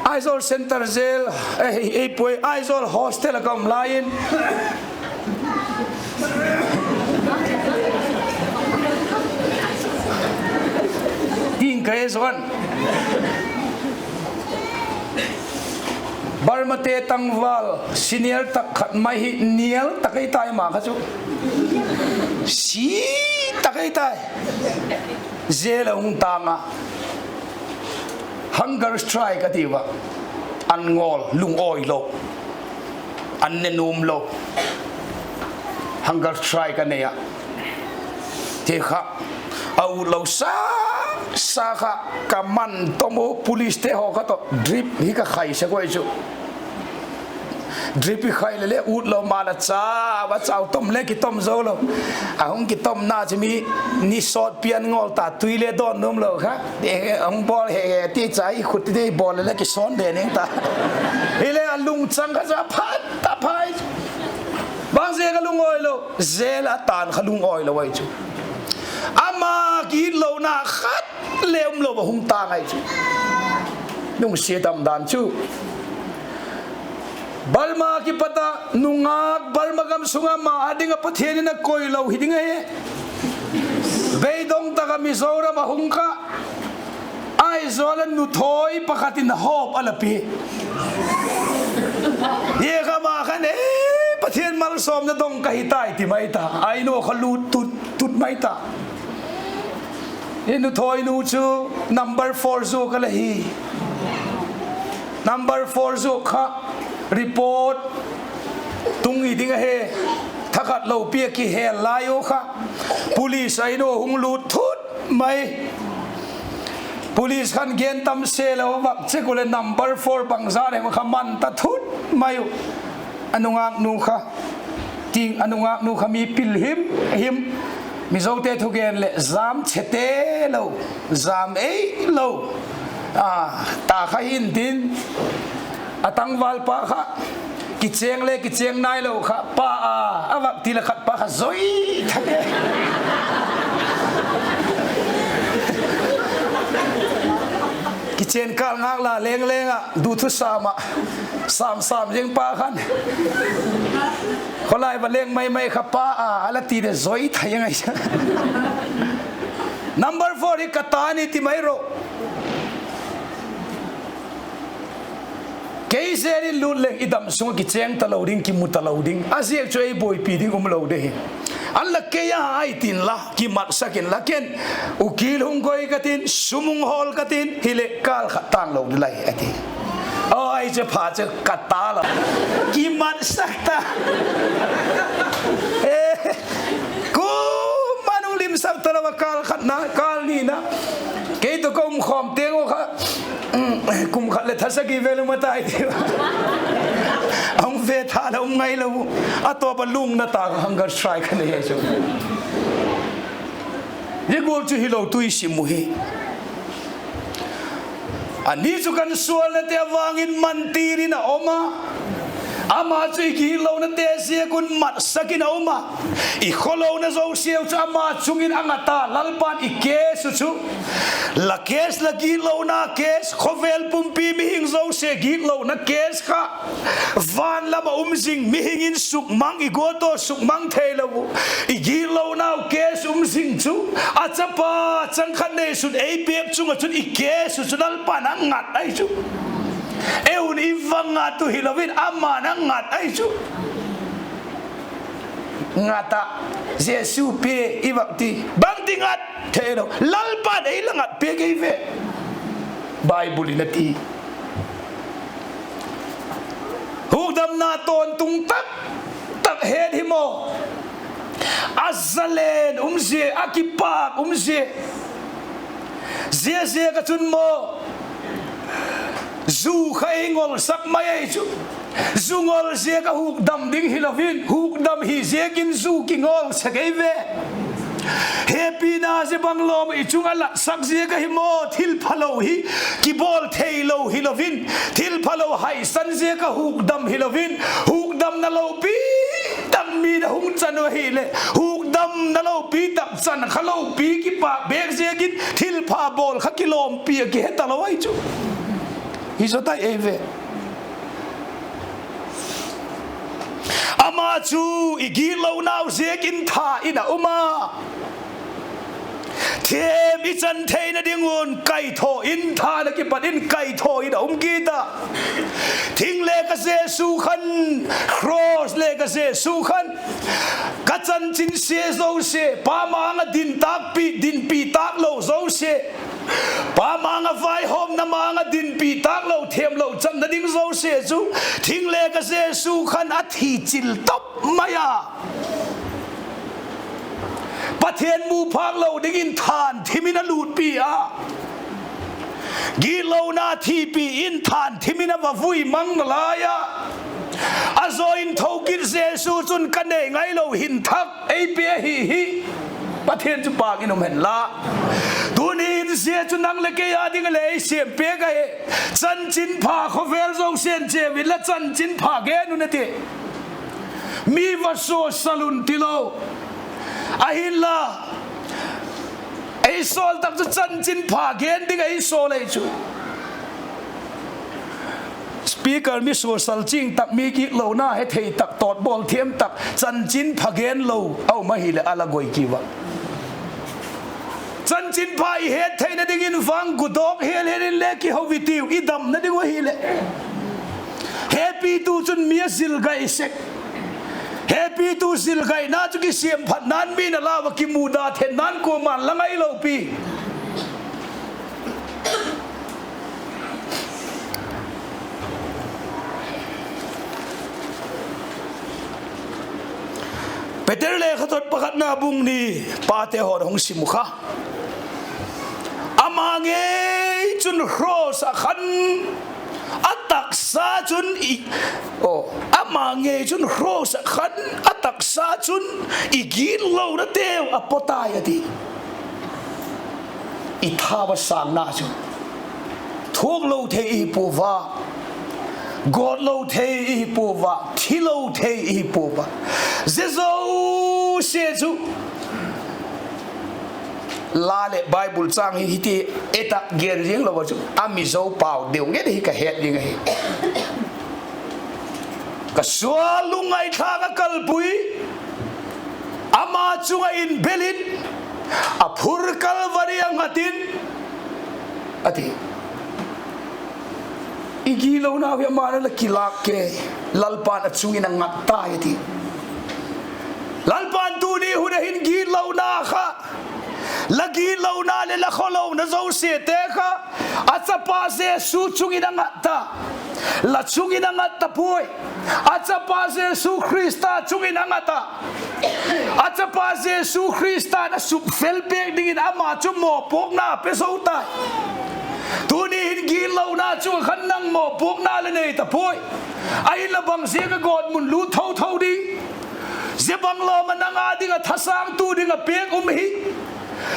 Aizawl Central Jail, eh, ei puai, Aizawl Hostel ah ka um lai in, ting ka e zuan. Burmate tangval senior tak khat mai hi nial tak ei tai, ma kha chu si tak ei tai. Jail a hung tâng a, hunger strike a ti ua, an ngawl, lungawilo, an ne nuam lo, hunger strike a nei a, ti kha, a utlo sa sa kha, ka man tawm u, policete haw kha tawh drip hi ka khai sek uai chu. Drip i khai le le utlo ma la, chau a chau, tawm le kitawm zo lo. A hung kitawmna chu mi ni sawtpi an ngawl ta, tui le dawn nuam lo kha, hung bawl he he ti cha, i khut ti dei bawl le le kisawn de ning ta. Hile a lungchang kha chu a phat ta phai. Bangziak a lungawilo? Jail a tan kha lungawilo ahi chu. Ama gitlona khat le umlo a hung tâng ahi chu. Lungsiat um dan chu. Burma kipat a nungak Burma gam sung ah ama â ding ah Pathian in a koilo hi ding ahi. Beidong tak ah Mizoram a hung kha, Aizawl a nuthawi pakhat in hawp a la pia. Hi kha ma khan, e, Pathian malsawmna dong ka hi tai, ti mai ta. Ai nu kha lut tut tut mai ta. I nuthawinu chu number four zuak a la hi. Number four zuak kha report tung hi ding ahi. Thakhat lopi a kihel lai u kha, police a in u hung lut thut mai. Police khan gen tam se lo, vak check u leh number four bangzat hem kha man ta thut mai u. A nungaknu kha, ting a nungaknu kha mi pil him him. Mizote thugen leh jam chete lo, jam ei lo, a, ta kha hin tin, a tangvalpa kha kichêng le kichêng nailo kha, pa a, a vak ti leh khat pa kha zoi thak e. Kichên kâl ngâk la leng leng ah, duthusam ah, sam sam zing pa khan, khawlai va leng mai mai kha, pa a, a la ti leh zoi thak e ngai. Number four hi ka ta ni ti mai ro. Kei zel in lût leng i dam sung ah kichêng talo ding, kimu talo ding. A ziak chu ei buaipi ding umlo de hi. An la kei a ai tin la, kimatsak inla, ken ukil hung koi ka tin, sum hung hawl ka tin, hileh kâl khat tânglo ding lai, a ti. Aw, ai che pha che ka ta la, kimatsak ta. E, kum a nung limsak talo a, kâl khatna, kâl nina. Kei tawh ka um khawm teng u kha, kum khat leh tha sagi vel um a tai ti. A hung ve tha la um ngailo u. A tawp a lungna tak hunger strike kha nei chu. Zia gual chu hilo tu i sim u hi. A ni chu kan sualnate vang in mantir in a um a, Ama chu i gitlonate ziak un matsak in a um a, i khawlona zosiau chu ama chung in a ngat a. Lalpa'n i case uh chu, la case, la gitlona case, khawvel pumpi mihing zosia gitlona case kha van lam ah um zing, mihing in sukmang, i gual tawh sukmang theilo uh, i gitlonau case um zing chu, a chapa chang khat neisun ei piak chung ah chun i case uh chu Lalpa'n a ngat ahi chu. Ei un i va ngat uh hilo in, ama'n a ngat ahi chu. Ngat ah, Jesu pe, i vak ti, bangti ngat theilo, Lalpa'n ei la ngat piak ei ve. Bible in a ti. Hukdamna tawntung tak tak het hi maw, a zalen um zia, a kipâk um zia. Zia ziak ah chun maw, zu kha ei ngolsak mai ahi chu. Zu ngol ziak ah hukdam ding hilo in, hukdam hi ziakin zu kingol sek ei ve. Hepina zia bang lawm i chung ah latsak ziak ahi maw, thil phalo hi kibawl theilo hilo in, thil phalo haisan ziak ah hukdam hilo in, hukdamna lopi tak mi'n a hung chan uh ahileh, hukdamna lopi tak chan kha lopi kipâk bêk ziakin thilpha bawl kha kilawmpi a kihe talo ahi chu. Hi zaw tai ei ve. Ama chu i gitlonau ziakin tha in a um a, thiam i chan theina ding un kaithaw in, tha na kipat in kaithaw in a um kit a. Thing le ka Jesu khan, cross le ka Jesu khan, ka chanchin sia zosia, Pa ma-âng ah din tâkpi, dinpi tâk lo zosia, Pa ma-âng ah vaihawmna ma-âng ah dinpi tâk lo, thiamlo channa ding zosia chu, thing le ka Jesu khan a thi chil top mai a, Pathian mu phâk lo dingin thân thim in a lûtpi a. Gitlona thipi in thân thim in a va vui mang nalai a, a zaw in tho kit Jesu chun ka nei ngailo hin thak ei pe ahi hi. Pathian chu pâk in um hen la. Tuni in zia chu nang leh kei â ding ah leh ei siam piak ahi. Chanchinpha khawvel zosia'n chia inla, chanchinpha gen un a ti. Mi va sawlsal un ti lo. Ahinla, ei sawl tak chu chanchinpha gen ding ah ei sawl ei chu. Speaker mi sawlsal ching tak, mi gitlona hethei tak, tawtbawl thiam tak, chanchinpha gen lo a um ahileh a la goi kiu a. Chanchinpha i het theina dingin vang gudawk hial hial in le kiho i tiu, i damna ding uh ahileh. Hepitu chun mi a zil gai sek. Hepitu zil gaina chu kisiamphatna'n mi'n a lau a, kimuda thenna'n kuama'n la ngai lo pi. Peter lekhathot pakhatna bung ni, pate haw'n hung sim uh kha. Ama ngei chun cross ah khan a taksa chun i, aw, ama ngei chun cross ah khan a taksa chun i gitlonateu a paw tai a ti. I thau a sângna chu thuak lo thei i hi pua a, gawt lo thei i hi pua a, thi lo thei i hi pua a. Zia zosia chu la leh Bible châng hi hiti et ah gen ziang lo a chu a mi zo pau deu ngen hi ka het ding ahi. Ka sual lungngaithlâk a kalpui, ama chung ah inbel in, a phur Kalvari ah ngat in, a ti. I gitlonau hi ama'n a la kilâk kei, Lalpa'n a chung in a ngat tai a ti. Lalpa'n tuni hun ah hin gitlona kha, la gitlona leh la khawlona zosiate kha a chapa Jesu chung in a ngat ta. La chung in a ngat ta puai. A chapa Jesu Khrista chung in a ngat a. A chapa Jesu Khrista'n a sukfel pêk dingin ama chu mawpuakna pe zo tai. Tuni hin gitlona chung ah khan nang mawpuakna la nei ta puai. Ahinla bang ziak a gawtmun lût tho tho ding? Zia bang lawm ah nang â ding ah thasângtu ding ah piak um hi.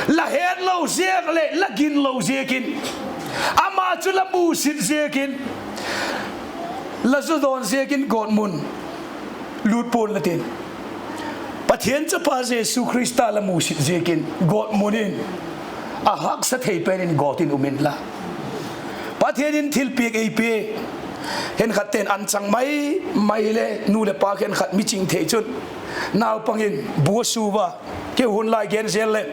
La hetlo ziak leh la ginlo ziakin, ama chu la musit ziakin, La zu dawn ziakin gawtmun lût pua'n la tin, Pathian chapa Jesu Khrista la musit ziakin gawtmun in a haksa thei pen in gawt in um inla, Pathian in thilpiak ei pia. Khenkhatte'n anchang mai mai hile, nu leh pa khenkhat mi ching thei chun, naupang in bu a su ua, keu hun lai gen zel leh,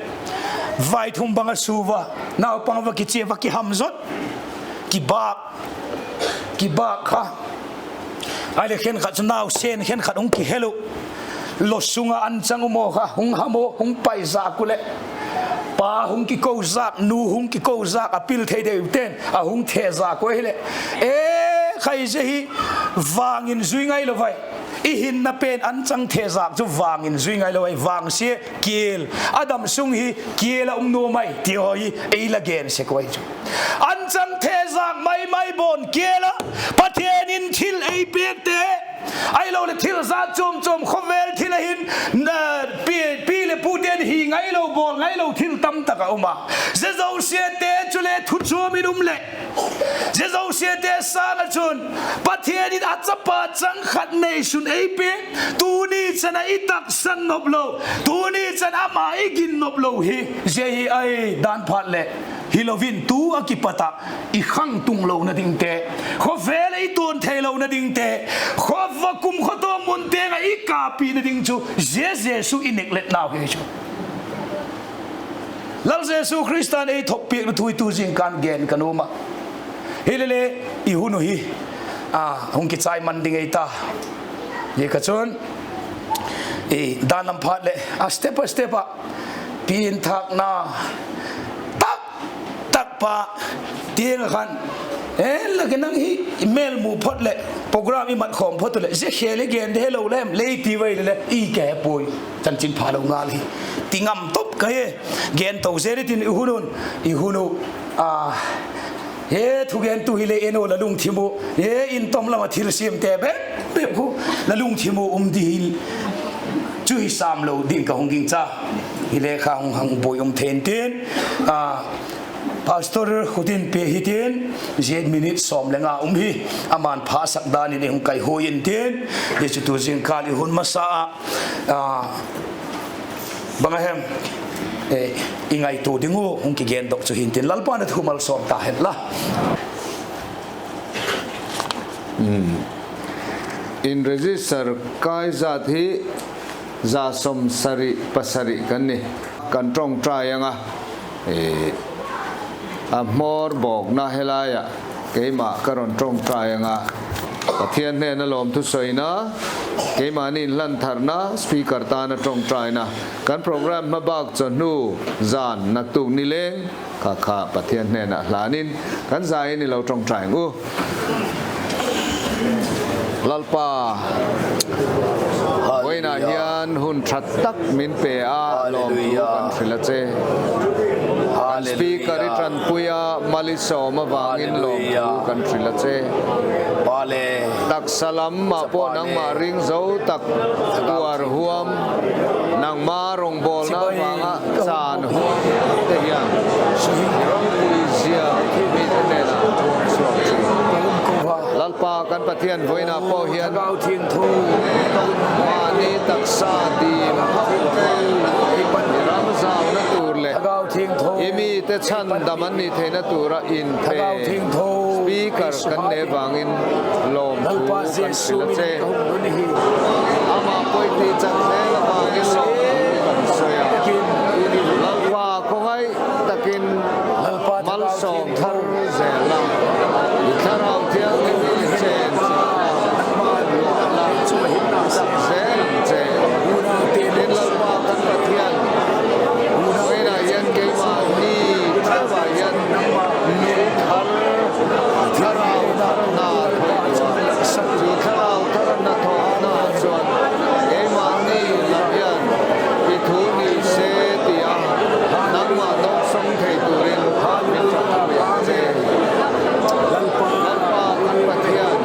vaithum bang a su ua, naupang va kichia, va kiham zot, kibâk, kibâk kha. Ahileh khenkhat chu nausen khenkhat hung kihel uh, law sung ah anchang um aw kha, hung ham aw, hung paizâk uh leh, pa hung kiko zâk, nu hung kiko zâk, a pil thei deute'n a hung thezâk uh ahileh, e, khai zia hi vang in zui ngailo ai. I hinna pen anchang thezâk chu vang in zui ngailo ai, vangsia kial, a dam sung hi kial ah um nuam ai ti haw hi ei la gen sek uh ahi chu. Anchang thezâk mai mai bawn kial ah Pathian in thil ei piakte, ahiloleh thil zat chuam chuam khawvel thil ah hin, pi, pi leh pute'n hi ngailo, bawl ngailo thil tamtak a um a. Zia zosiate chule thu chuam in um leh, zia zosiate sâng ah chun Pathian in a chapa chang khat neisun ei pia, tuni chan ah i taksan nop lo, tuni chan ama i gin nop lo hi, zia hi ahi dan phat leh, hilo in tu a kipat ah i khangtung lona dingte, khawvel ah i tuan thei lona dingte, khawva kum khawtawng mun tiang ah i kapina ding chu zia Jesu i neglect nau hi chu. Lal Jesu Khrista'n ei thokpiakna thu i tu zingkal gen ka nuam a. Hilele, i hun uh hi, a, hung kichai man ding ei ta. Hi kha chun, i dan lam phat leh a step a step ah, pianthâkna tak tak pa tiang ah khan, e, la ke nang hi mêl mu phot leh, program i mat khawm phot uh leh, zia khel i gen de helo lem lei ti vai le le, i ke puai, chanchinpha lo ngal hi, ti ngam top ka hi. Gen to zel i tin i hun un, i hun u, a, he thugentu hile en u, la lungthim u, he in tom lam ah thilsiamte bep bep khu, la lungthim u um di hi, chu hi sâm lo ding ka hung gingcha. Hile kha hung hang buai um thei intin, a, Pastor Khutinpi hitin, zia minute sawm le nga um hi, ama'n phasak dan in ei hung kaihuai intin, zia chu tu zingkal i hun masa ah, a, bang a hem, e, i ngaitua ding uh hung kigendok chu hintin, Lalpa'n a thu malsawm ta hen la. In register kai zat hi za sawmsari pasari kan ni. Kan ṭawngṭai ang a, a hmawr bawkna he lai ah keima ka rawn ṭawngṭai ang a, Pathian hnena lawmthu sawina, keimani inhlantharna, speaker tana ṭawngṭaina, kan program hmabâk chawhnu zan naktuk ni leng kha kha Pathian hnena hlanin kan za in i lo ṭawngṭai ang u. Lalpa, vawiin ah hian hun ṭha tak min pe a, lawmthu kan hril a che. Kan speaker i ṭanpui a, mal i sawm avangin lawmthu kan hril a che. Taksa lam ah pawh nangmah ring zo tak tuar huam, nangma rawngbawlna vanga chan huam te hian i ropui zia mite hnenah puang suak chu. Lalpa kan Pathian, vawiin ah pawh hian mahni taksa dim, i ram zauna tur leh i mite chhandam an ni theina tura in pe speaker kan nei vangin lawmthu kan hril a che. Ama pawh i ti chan zel avangin lawmthu kan sawi a. Lalpa, khawngaih takin malsawm thar zel la, i Thlarau Thianghlim in chen tak zel ang che. Tin, Lalpa kan Pathian, vawiin ah hian keimahni ṭheuh ah hian nun thar, Thlarau thar hna thaw tua, chu Thlarau thar hnathawkna chuan keimahni lam hian i thu ni se tia nangmah nawksawng thei turin min ṭanpui ang che. Lalpa kan Pathian,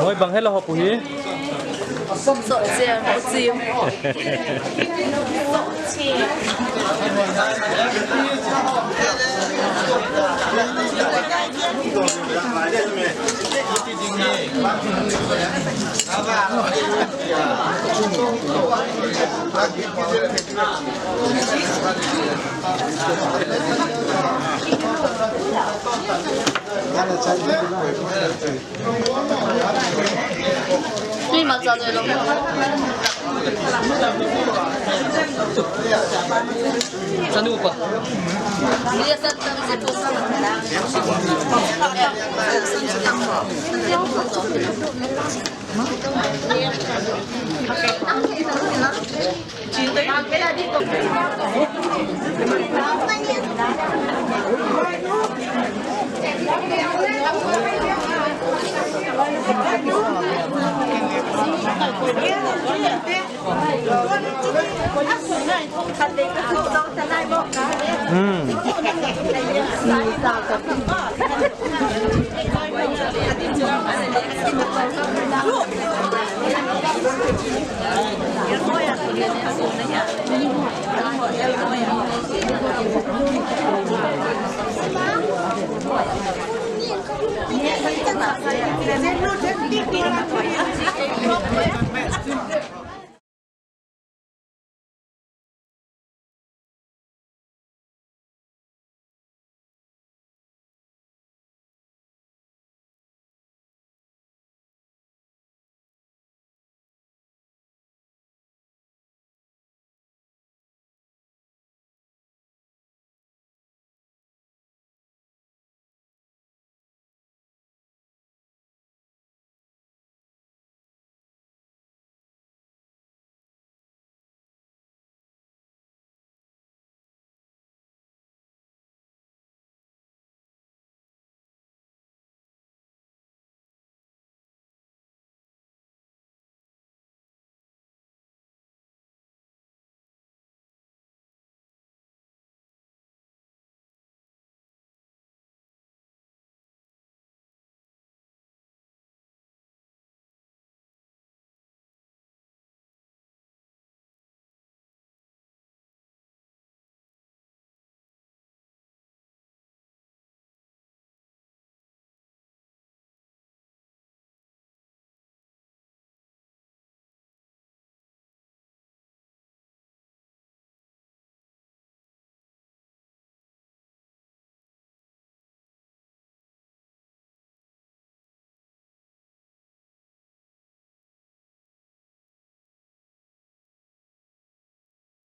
Hoi, bang hela hop u hi? Sohchia, sohchia. Tui ma cha doi lo. Chanu pa.